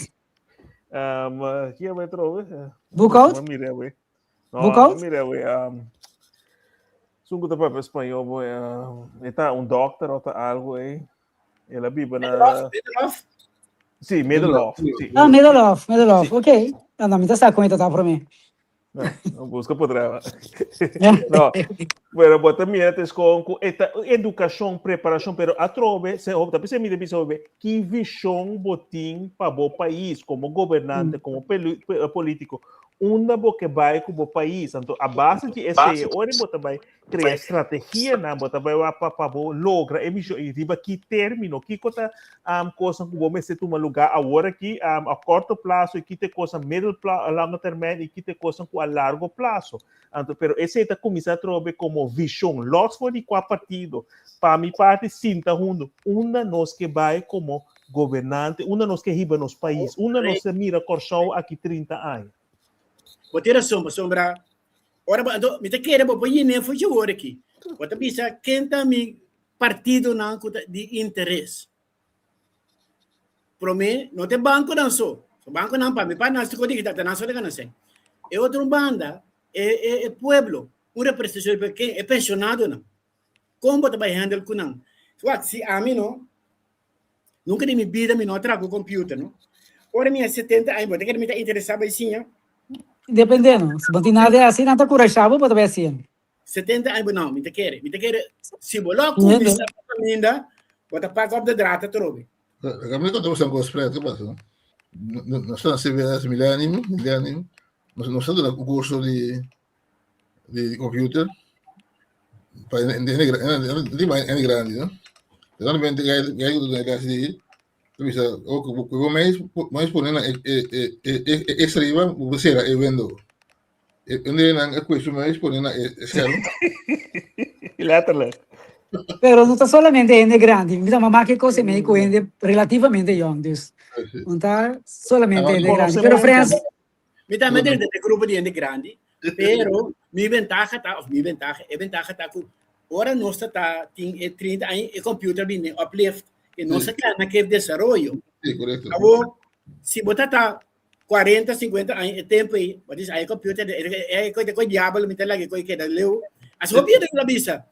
Hier we trowe. Boekhout? Mira we. No, Boekhout? Mira we. Sungu ta papia español boy. Eta un dokter of algo eh. El a biba na Middelhof? Sí, Middelhof. Sí. Ah, Middelhof, Middelhof. Ok. Ah, no, mi ta sa con ta por mi. No, no busca potreva. No, pero bo ta mira te skon ku eta edukashon, preparashon, pero atrobe, se ta p'esei mi ta bisa hopi, ki vishon bo tin pa bo pais komo gobernante, komo polítiko, unda bo ke bai ku bo pais. Anto a base di esei, ora bo ta bai krea strategianan, bo ta bai wak pa bo logra e mishon i riba ki término, kiko ta kosnan ku bo mester tuma lugá awor aki a korto plaso i ki ta e kosnan middel lango termijn i ki ta e kosnan ku a largo plaso. Anto, pero esei ta kuminsá atrobe komo vishon, lòs for di kua partido. Pa mi parti sinta huntu, unda nos ke bai komo gobernante, unda nos ke hiba nos pais, unda nos ta mira Kòrsou aki 30 aña. Bo tin rason, pasobra Ora bo, anto, mi ta kere bo por yene for dje wor aki. Bo ta bisa ken ta mi partidonan ku ta di interes. Promé, no ta e bankonan so. So bankonan pa mi pa nan ko digital, ta nan so ta gana sèn. E otro banda, e, e, e pueblo, un representashon di pueblo, ken? E penshonadonan. Kon bo ta bai handle ku nan? Wak, si ami no, Nunca di mi bida mi no a traha cu computer, no. Ora mi a 70 aña, bo ta kere mi ta interesa bai siña? Depende, no. Si bo tin nada di haci, nan ta curasha bo pa ta bai haciendo. 70 aña, bo no, mi ta kere. Mi ta kere, si bo lo cuminsa pa caminda, bo ta pak op de draad atrobe. Laga mi conta bo un cos, Fred, ke pasa? Nos ta na CBS Millennium, Millennium, nos ta duna un curso di computer pa hende hende grandi no solamente gai ku ta kasi di ta bisa ku bo mes mes pone na e e e e extra riba bo sera e window e un nan a kue su mes pone na e scherm. Letterlijk. Pero no ta solamente hende grandi, mi ta mama ke kos e mei ku hende relativamente yong, dus no ta solamente hende grandi. Pero Frens, Mi tambe ta den e grupo di hende grandi, pero mi ventaha ta, of mi ventaha, e ventaha ta ku ora nos ta ta tin e 30 aña, e computer bin den uplift, e nos a kana ke desaroyo. Sí, correcto. Awor, si bo ta ta. 40, 50 aña e tempo ei, bo dice, ai computer, e koi koi diabel mi ta laga koi keda leu. As hopi hende la bisa.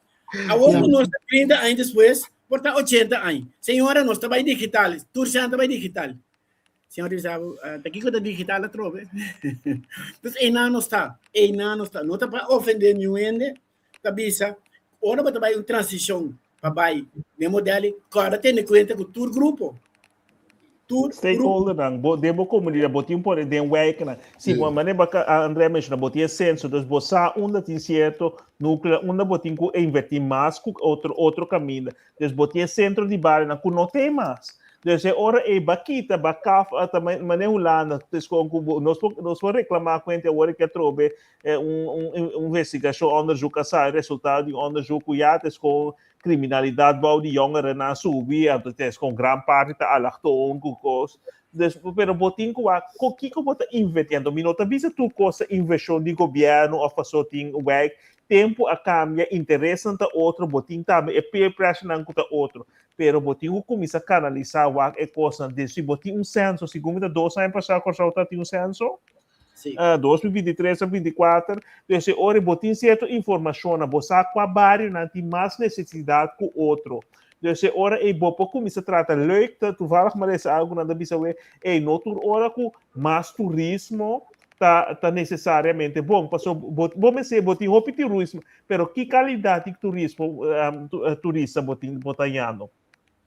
Awor ku nos ta 30 aña despues, por ta 80 aña. Señora, nos ta bai digital, tur shan ta bai digital. Señor bisa, ta kiko ta digital atrobe? Dus einan nos ta, einan nos ta. No ta pa ofende niun hende, ta bisa, ora bo ta bai un transishon pa bai den model, kòrda tene kuenta ku tur grupo. Tur Stakeholdernan, bo, den bo komunidat, bo tin pone den wijknan. Si, bo manera baka Andrea menciona, bo tin e censo, dus bo sa unda tin cierto núcleo, unda bo tin ku inverti mas ku otro, otro kaminda. Dus bo tin e centro di barionan ku no tin mas. Dus e ora ei ba kita, ba kaf, ta manera Hulanda, dus kon ku bo, nos por, nos por reklamá kuenta awor ke atrobe un, un, un investigashon, onderzoek a sa, resultado di un onderzoek ku ya ta kon kriminalidat bou di jongerennan a subi, anto ta kon gran parti ta alachtoon ku kos. Dus, pero bo tin ku wak ko kiko bo ta inverti. Anto mi no ta bisa tur kos ta invershon di gobièrnu òf paso tin wijk. Tempu a kambia, interesnan ta otro, bo tin tambe e peer pressurenan ku ta otro. Pero bo tin ku kuminsá kanalisá wak e kosnan. Dus si bo tin un senso, segun mi ta dos aña pasá Kòrsou ta tin un senso, Sí. 2023 a 24, dus e ora bo tin cierto informacionnan, bo sa cua barionan tin mas necesidad cu otro. Dus e ora ei bo por cuminsa trata leuk, ta toevallig mi a lesa algo nan ta bisa we, ei no tur ora cu mas turismo ta ta necesariamente bon, paso bo bo mester bo tin hopi turismo, pero ki calidad di turismo turista bo tin bo ta hañando?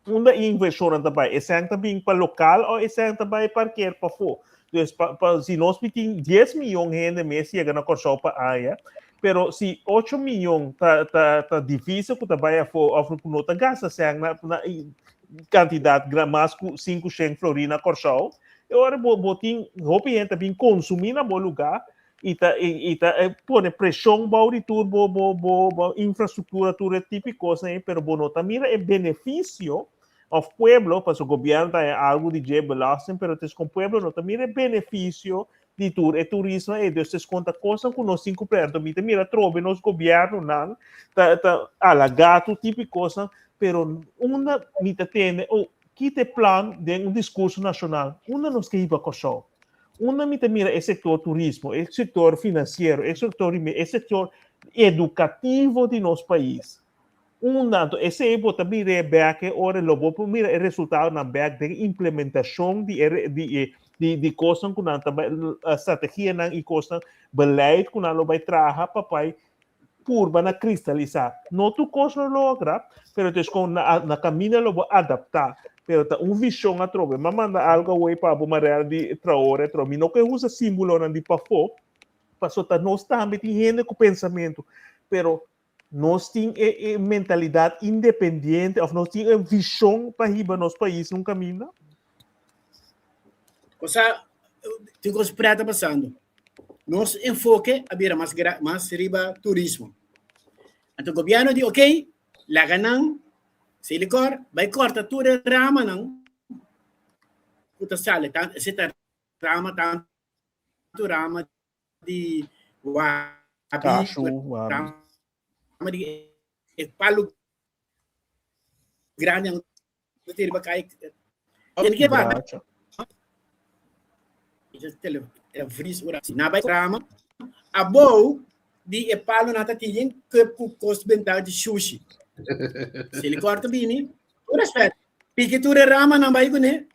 Unda e invershonnan ta bai? Esei ta bin pa lokal o esei ta bai parker pafó? Dus pa, pa, si nos mi tin 10 miyon hende mes yega na Kòrsou pa aña, pero si 8 miyon ta, ta, ta divisa ku ta bai afó òf ku no ta gasta sèn na, na kantidat gran mas ku 500 florin na Kòrsou, e ora bo, bo tin hopi hende ta bin konsumí na bo lugá i ta i ta pone preshon bou di tur bo bo bo bo infrastruktura tur e tipo di kosnan ei pero bo no ta mira e benefisio òf pueblo pasobra gobièrnu ta haña algu di dje belasting pero tes kon pueblo no ta mira e benefisio di tur e turismo ei dus tes kon ta kosnan ku nos tin ku plena anto mi ta mira atrobe nos gobièrnunan ta ta halagá tur tipo di kosnan pero unda mi ta tende oh kita e plan den un diskurso nashonal unda nos ke hiba Kòrsou Unda mi ta mira e sector turismo, e sector financiero, e sector di e sector educativo di nos pais. Unda anto esei bo ta mir'é bek e ora lo bo por mira e resultadonan bek den implementacion di e di e di di cosnan cu nan ta bai strategianan y cosnan beleid cu nan lo bai traha pa bai purba na kristalisá. No tur kos lo logra, pero ta eskon na, na kaminda lo bo adaptá. Pero ta un vishon atrobe. Mi a manda algu awor pa bo Marel di Traore atrobe. Mi no ke usa símbolonan di pafó, pasobra ta nos tambe tin hende ku pensamentu. Pero nos tin e, e mentalidat independiente òf nos tin e vishon pa hiba nos pais un kaminda. Cosa, tin cos preta pasando. Nos enfoque a bira mas, mas riba turismo. Anto gobierno di, ok, laga nan, Selikor, bai corta tur e ramanan ku ta sali, tan, ese ta rama tantu rama di wabi, Cashew, wabi. rama di e palu grandi nan ta tira riba kai. Tiene que va. Bracha. Vries ora. Na bai rama abou di e palo na ta tin cup ku kos benta di sushi. Selikor ta bini. Ku respet. Piki tur e rama nan bai kuné.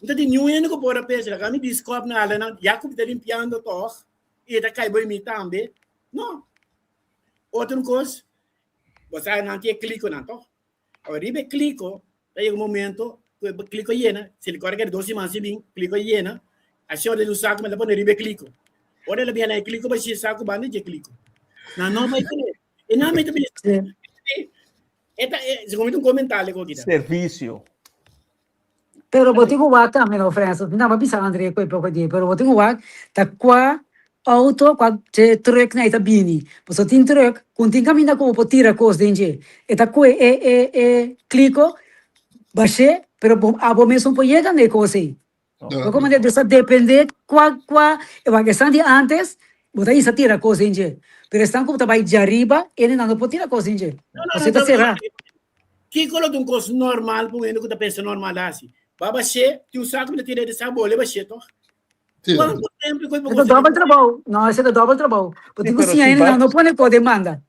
Nta tin niun hende ku por a pensa laga mi diskòp na ala nan ya ku mi ta limpiando tòg i e ta kai bo mi tambe. No. Otro kos, bo sa nan tin e klikonan tòg. Awor riba e kliko ta yega un momento ku e kliko yena, si el kore kere dos siman sin bin, kliko yena, a señor den un saku mester pone riba e kliko. Ora el a bin hala e kliko bashí e saku banda dje kliko. Nan no bai kuné. E nan mester bin e ta e segun mi ta un komentario ku kita. Servisio. Pero bo tin ku wak tambe no Francis, mi tabata bisa André ku e poko dia, pero bo tin ku wak ta kua auto, kua truck nan e ta bini. Pasobra tin truck ku no tin kaminda ku bo por tira kos den dje. E ta kue e e e kliko bash'é, pero bo abo mes no por yega na e kos ei. Bo komo dus ta depende kua kua e wak esnan di antes bo ta hisa tira kos den dje, pero esnan ku ta bai djariba ene nan no por tira kos den dje, pasobra e ta será. Kiko lo ta un kos normal pa un hende ku ta pensa normal hasi? Ba bash'é, tin un saku mi ta tira di sa bole bash'é tòg. Sí. Kuantu tempu ku E ta dobel trabou. No, ese ta dobel trabou. Bo tin ku pero siña si hende ba- no pone ko demanda.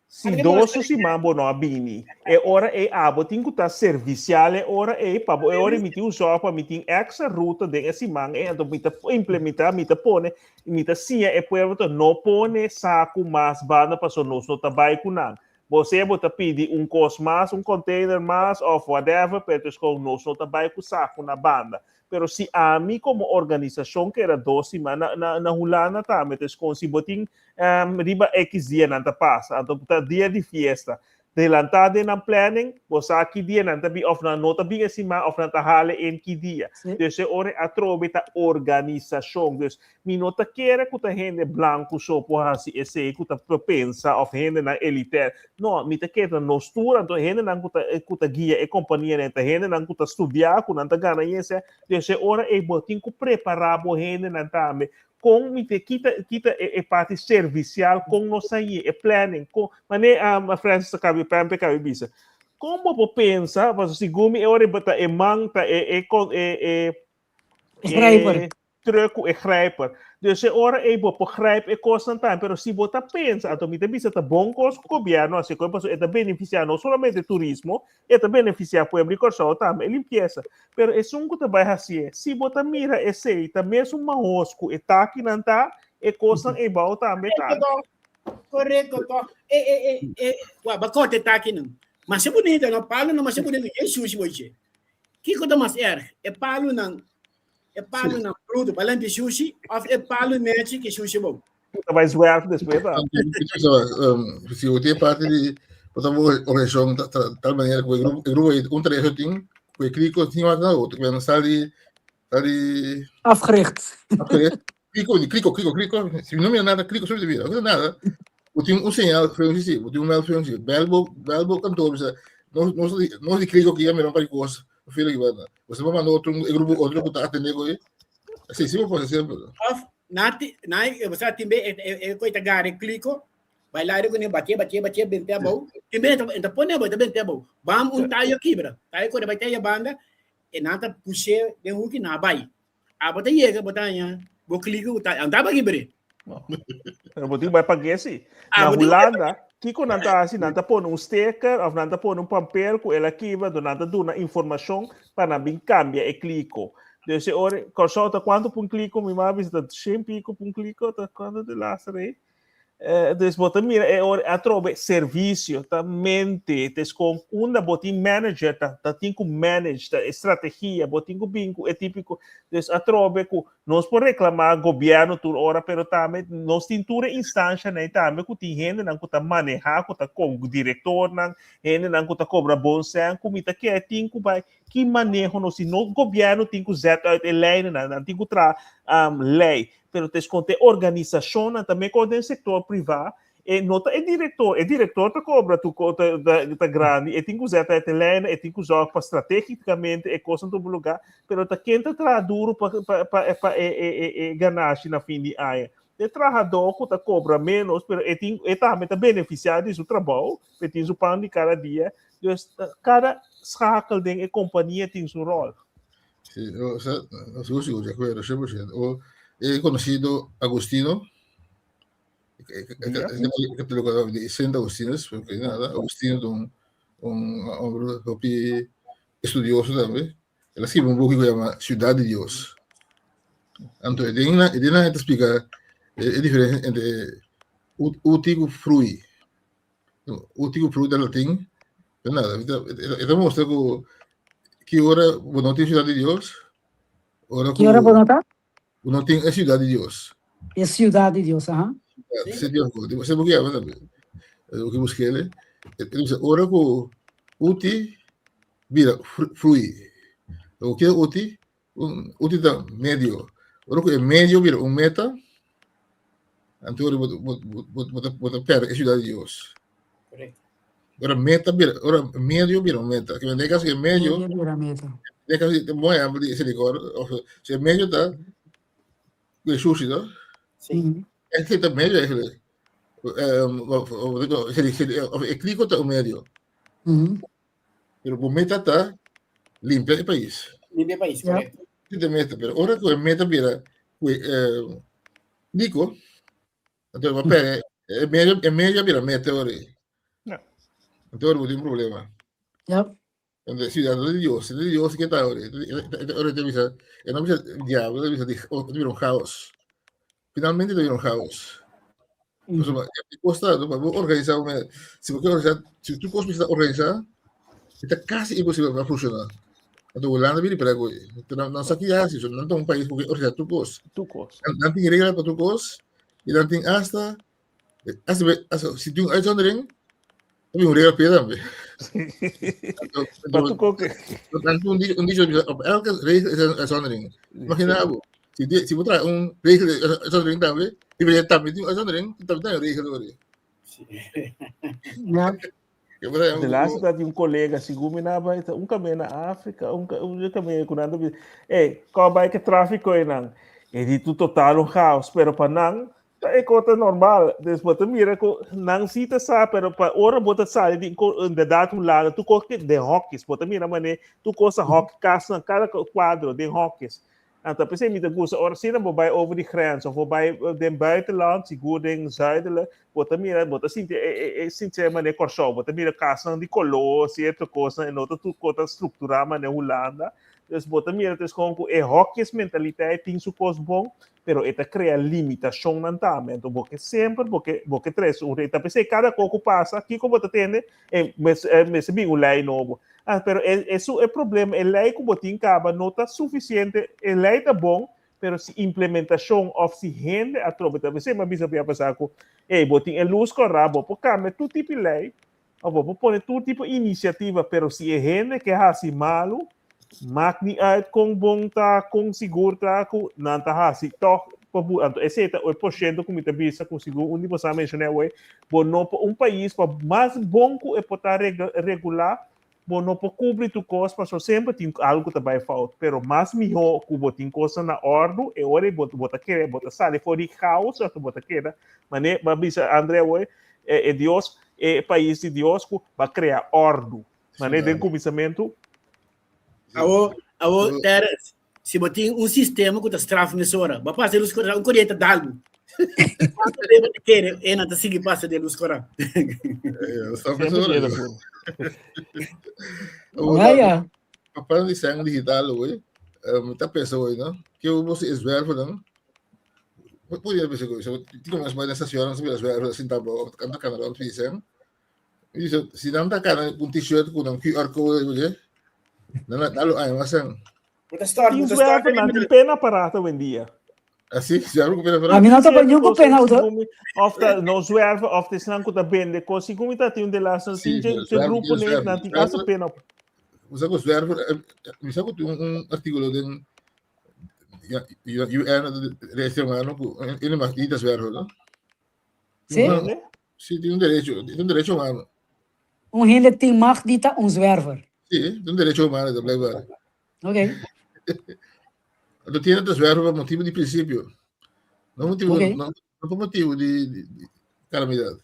Si dos siman bo no a bini, e ora ei abo tin ku ta servisial e ora ei pa bo e ora mi tin un zorg pa mi tin extra ruta den e siman ei, anto mi ta implementá, mi ta pone, mi ta siña e pueblo ta no pone saku mas banda paso nos no ta bai ku nan. Bo sea bo ta pidi un kos mas, un container mas of whatever, pero es kon nos no ta bai ku saku na banda. Pero si ami komo organisashon keda dos siman na na na Hulanda tambe ta es kon si bo tin um, riba X dia nan ta pasa, anto ta dia di fiesta. Delantá den nan planning, bo sa ki dia nan ta bin of nan no ta bin e siman of nan ta hale en ki dia. Sí. Dus e ora atrobe ta organisashon. Dus mi no ta kere ku ta hende blanku so por hasi esei ku ta pensa of hendenan elitair. No, mi ta kere ta nos tur, anto hendenan ku ta ku ta guia e kompanianan ta hendenan ku ta studia, ku nan ta gana yese. Dus e ora ei bo tin ku prepará bo hendenan tambe kon mi te kita kita e, e parti servicial kon nos a e planning kon mane um, Francis a kabi Pempe kabi bisa kon bo por pensa paso segun mi e ora ta e man ta e e kon e e Grijper. e truck ku e grijper dus e ora ei bo por grijp e kosnan tambe pero si bo ta pensa anto mi ta bisa ta bon kos ku gobierno hasi kon paso e ta benefisiá no solamente turismo E ta benefisiá pueblo di Kòrsou tambe, e limpiesa. Pero esun ku ta bai hasié, si bo ta mira esei ta mesun mahos ku e takinan ta, e kosnan eibou tambe ta. Korekto to. E e e e wa ba korte takinan. Masha bunita no, palunan masha bunita, e shushi bo dje. Kiko ta mas erg? E palunan e palunan bruto pa limpi shushi of e palu nechi ki shushi bou? Ta bai zwerf despues ta. Si bo tin parte di por ejemplo organización tal manera ku e grupo e grupo un trecho tin ku e kliko tin mas na otro ku sali sali Afgericht. afgericht kliko di kliko kliko kliko si no mira nada kliko sobre mira no nada bo tin un señal functie si bo tin un meldfunctie bel bo bel bo kantoor bisa nos nos nos di kliko ki a mira un par di kos filo ki banda bo se manda otro e grupo otro ku ta atende ku e si si bo pasa semper Of na ti na e bo sa timbe e e e koi ta gare kliko bai laire kuné batie batie batie bente abou timbe e ta e ta pone abou e ta bente abou bam un tayo kibra tayo kore bai te banda e nan ta pushe den huki na bai abo ta yega bo ta haña bo kliko ku ta andaba kibre. Pero bo tin bai pag'é si. Na Hulanda, kiko nan ta hasi? Nan ta pone un sticker of nan ta pone un pampel ku el a kibra, do nan ta duna informashon pa nan bin kambia e kliko. Dus e ora, Kòrsou ta kuantu pa un kliko? Mi mama bisa ta shen piko pa un kliko, ta kuantu de laster ei? Eh, dus bo ta mira e ora atrobe servisio ta mente, ta eskon unda bo tin manager ta ta tin ku manage ta e strategia, bo tin ku bin ku e típiko. Dus atrobe ku Nos por reclama gobierno tur ora, pero tambe nos tin tur e instancianan tambe cu tin hendenan cu ta maneha, cu ta con directornan, hendenan cu ta cobra bon cen, cu mi ta kere tin cu bay ki maneho nos tin. No gobierno tin cu zet uit e lijnennan, nan tin cu traha um, ley, pero ta esconde organisacionnan tambe con den sector priva E no ta e director, e director ta cobra tu ta, ta, ta grandi, e tin cu zet uit de lijnen, e tin cu zorg pa strategicamente e cosnan tuma lugar, pero ta ken ta traha duro pa, pa, pa, pa e, e, e, e ganashi na fin di aña. E trahador cu ta cobra menos, pero e tin, e tambe ta beneficia di su trabou, e tin su pan di cada dia. Dus cada schakel den e compania tin su rol. Sí, o sea, sigur, sigur, de acuerdo, 100%. O, he conocido Agustino, Católico de Sint Agustinus, porque nada, Agustino es un, un hombre hopi estudioso también. Él escribe un buco que se llama Ciudad de Dios. Entonces, de ahí te explica la diferencia entre uti y frui. Uti y frui del latín, pero nada, esta muestra que que ora no tiene Ciudad de Dios, ora que ora no ta? No tin e ciudad di Dios. E ciudad di Dios, aha. Sí, Dios, se buki llama tambe. Buki buskele. Dice, ora ku uti bira flui. O ke uti? Un, uti ta medio. Ora ku e medio bira un meta, anto ora bo bo bo bo ta bo ta perde e ciudad di Dios. Correcto. Ora meta bira, ora medio bira un meta. Ke den caso ke medio, Medio bira meta. den caso di bon ehempel di Selikor, of si e medio ta ku sushi, no? Sí. E si ta medio eigenlijk. Of, of, si, si, of e kliko ta un medio. Pero bo meta ta limpia e pais. Limpia e pais, Ja. correcto. Si ta meta, pero ora ku e meta bira. ku eh, Nico. Anto bo pere e medio e medio bira mete ora. Ja. Anto ora bo tin problema. Ja. Anto ciudadano di Dios, di Dios ke ta ora. Ora te bisa, e no bisa diablo, te bisa di te bira un chaos. Finalmente te bira un chaos. Pasobra e kos ta, pa bo organisa un si bo ke organisa, si tur kos mester organisa, e ta kasi imposibel pa funciona. Anto Hulanda bini pera ku nan nan sa ki hasi, so nan ta un pais ku ke organisa tur kos. Tur kos. Nan tin regla pa tur kos i nan tin asta asta asta si tin un uitzondering, ta bin un regla p'e tambe. Pa tur kos ke. Nan tin un dicho un dicho op elke regel is een uitzondering. Imagina bo, si di si bo traha un regel di uitzondering tambe, di bira tambe tin un uitzondering, tambe tin un regel ori. Ja. De laatste dat un colega, sigun mi na bai, un kame na Afrika, un un kame ku nan ta bisa, ey, kò bai ke trafiko einan. E di tu total un chaos, pero pa nan Ta e kos ta normal. Dus bo ta mira ku nan si ta sa, pero pa ora bo ta sali di inderdaad un lado, tur kos ke den hokjes. Bo ta mira mane tur kos ta hok, kasnan, kada kuadro den hokjes. Anto p'esei mi ta gusta ora asina bo bai over di grens of bo bai den buitenland, sigur den zuidelijk, bo ta mira, bo ta sinti e e e sinti mane Kòrsou. Bo ta mira kasnan di koló, sierto kosnan, e no ta tur kos ta strukturá mane Hulanda. Dus bo ta mira tes kon ku e hokjesmentaliteit tin su kos bon, pero e ta krea limitashonnan tambe. Anto bo ke semper bo ke bo ke trese un rei. Ta p'esei kada kos ku pasa, kiko bo ta tende? E mester mester bin un lei nobo. Ah, pero e e su e problema, e lei ku bo tin kaba no ta sufisiente. E lei ta bon, pero si implementashon òf si hende atrobe ta p'esei mi a bisa bia pasá ku, ey, bo tin e lus kòrá, bo por kambia tur tipo di lei, Of bo por pone tur tipo iniciativa, pero si e hende ke hasi malu, maakt niet uit kon bon ta, kon sigur ta, ku nan ta hasi tog pa bu. Anto esei ta e porshento ku mi ta bisa ku sigur un di boso a menshoná awor, bo no por un pais pa mas bon ku e por ta regulá, bo no por kubri tur kos pasobra semper tin algu ku ta bai fout. Pero mas mihó ku bo tin kosnan na òrdu, e ora ei bo bo ta kere bo ta sali for di chaos anto bo ta keda manera bo a bisa Andre awor, e Dios e pais di Dios ku ba krea òrdu. Manera den kuminsamentu. Awo, awo, Terence, si bo tin un sistema ku ta straf mesora, bo pasa e lus kora, un koriente ta dal bo. Kuantu tempu ta kere e nan ta sigui pasa den lus kora? Straf Semper mesora. tiene fun. Awo, Ja, ja. Papá di sang digital hoy, mi ta pensa hoy, no? Ke bo si zwerver Pode bisa ku so ti como mas nessa senhora não sabia zwerver assim tá bom, canta cana rond fizem. E so si não tá cana um t-shirt com um QR code, oye. Não não lo ai mas Bo ta stort, Tin bo ta stort zwerver nan tin pena aparato hoy en dia. Assim, zwerver com pena A para. mi no ta pa niun ku pena auto. Of ta no zwerver of te snan ku ta bende kos. Si kumi ta tin un de laatste Sí, tin je zwerver, grupo ne zwerver. nan tin asa pena. Usa ku zwerver, usa ku un un artículo den UN derecho humano ku ele mas ita zwerver, no? Sí? Entende? Sí, tin un derecho, tin un derecho humano. Un hende tin mag di ta un zwerver. Sí, tin un derecho humano, ta blijkbaar. Ok. Anto tiene te zwerver pa motivo di principio. No motivo, Ok. no, no pa motivo di, di, di calamidad.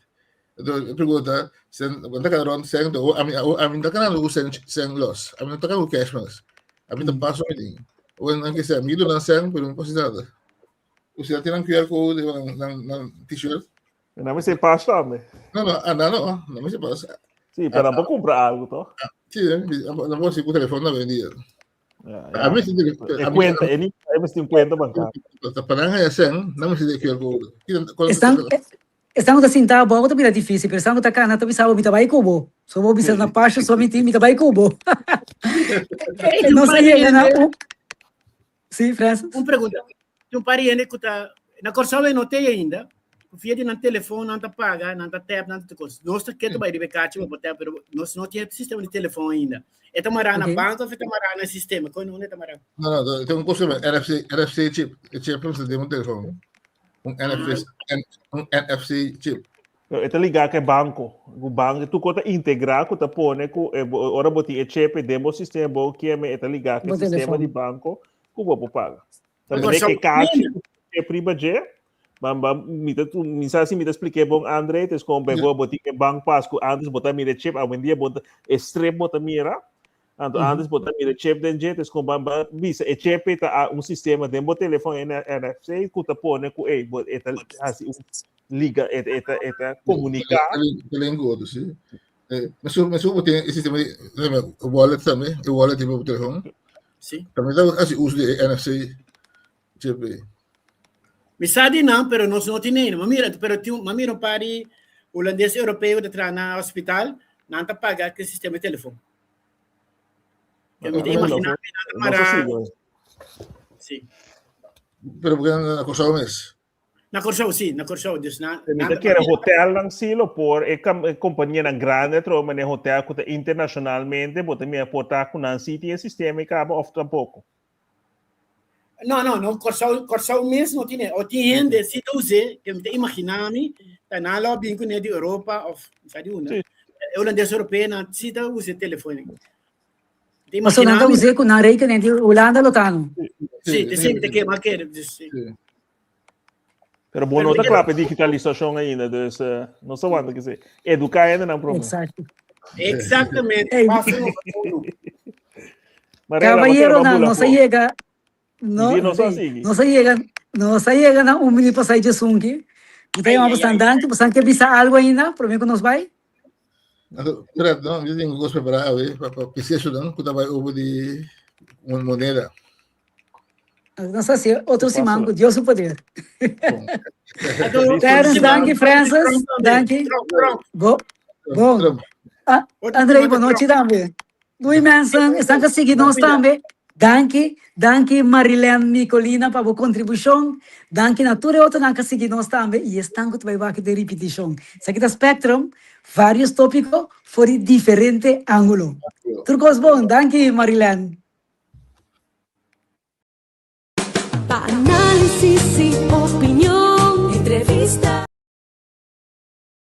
Anto, e pregunta, sen, cuando ta rond sen, o a mi, o a mi ta kanando ku sen, sen los. A mi no ta ku cash mas. A mi ta paso mi ding. O en que sea, mi do nan sen, pero no pasa nada. O sea, tienen QR code, nan, nan, nan t-shirt. En dan se pasa tambe. No, no, ah, no, no, no me se pasa. Sí, pero tampoco compra algo, toch? Sí, no puedo decir ku teléfono na vendida. Ja, A ja. mi sí, E cuenta, e ni e tin cuenta bancaria. Pa nan haya sen, nan mi QR code. Están, están ta sintá bo ta bira difícil, pero están ta cana ta bisa bo mi ta bai cubo. So bo bisa na pasha so mi ti mi ta bai cubo. Nos a yega na un Sí, Francis. Un pregunta. Tin un par di hende ku ta na Kòrsou e no tei ainda. Ku via di nan telefon nan ta paga, nan ta tap, nan ta tur kos. Nos ta ketu bai riba e kachi pa por tap, pero nos no tin e sistema di telefon ainda. E ta mará na Ok. banko of e ta mará na sistema? Kon unda e ta mará? No, no, tin un kos ku NFC, NFC chip. E chip ku den un telefon. Un NFC, un NFC chip. E ta ligá ku e banko. Ku banko tur kos ta integrá ku ta pone ku e ora bo tin e chip den bo sistema bo kieme e ta ligá ku e Bo sistema telefon. di banko ku bo por paga. Ta Pero mane so- ke kachi ku chip riba dje, Bam, bam, mi ta, mi sa si mi ta expliqué bon André, het is gewoon bijvoorbeeld bo tin e bankpas ku antes bo ta mira e chip, awendia bo ta, e strip bo ta mira. Anto antes bo ta mira chip den dje, dus kon ban ban bisa e chip ei ta a un sistema den bo telefon NFC ku ta pone ku ei bo e ta hasi un liga e e ta e ta komuniká. Ta link ku otro, si. Mesun mesun bo tin e sistema di wallet tambe, e wallet di bo telefon. Si. Tambe ta hasi uso di e NFC chip ei. Mi sa di nan, pero nos no tin ei. Ma mira, pero tin, ma mira un par di hulandes europeo ta traha na hospital, nan ta paga ku sistema di telefon. Mi ta imagina mi nan ta mara. Si. Pero porque na Kòrsou mes? Na Kòrsou, si, na Kòrsou. Dus na, Mi ta kere hotelnan si lo por, e kompanianan grande atrobe manera hotel ku ta internashonalmente, bo ta mira por ta ku nan si tin e sistema ei kaba òf tampoko. No, no, no, Kòrsou, Kòrsou mes no tin e. O tin hende si ta us'é, ke mi ta imaginá mi, ta nan lo bin kuné di Europa òf mi sa di unda. E hulandes europeo nan si ta usa e telefon. Ta Pasobra nan ta us'é ku nan rekening di Hulanda lo ta no. Si, te si mi ta kema kere. Si. Pero bo no ta kla pa e digitalisashon ainda, dus no sa wanta kese. Eduká hendenan promé. Exacto. Exactamente. Paso numero uno. Caballeronan, nos a yega no, nos a yega nos a yega na un minuut pasá djesunki. Mi ta yama bosan danki, bosan ke bisa algo ainda promé ku nos bai? Fred, no, mi tin kos prepará awe pa pa pisesonan ku ta bai over di moneda. Nos a hasi otro siman ku Dios su poder. Terence, danki Francis, danki. Bo, bon. Andrei, bon nochi tambe. Dui mensen, esnan ka sigui nos tambe. Danki, danki Marilyn Nicolina pa bo kontribushon. Danki na tur e otronan ka sigui nos tambe i esnan ku ta bai wak den ripitishon. Esaki ta Spectrum, varios topiko for di diferente angulo. Tur kos bon, danki Marilyn. Pa análisis y opinion, entrevista.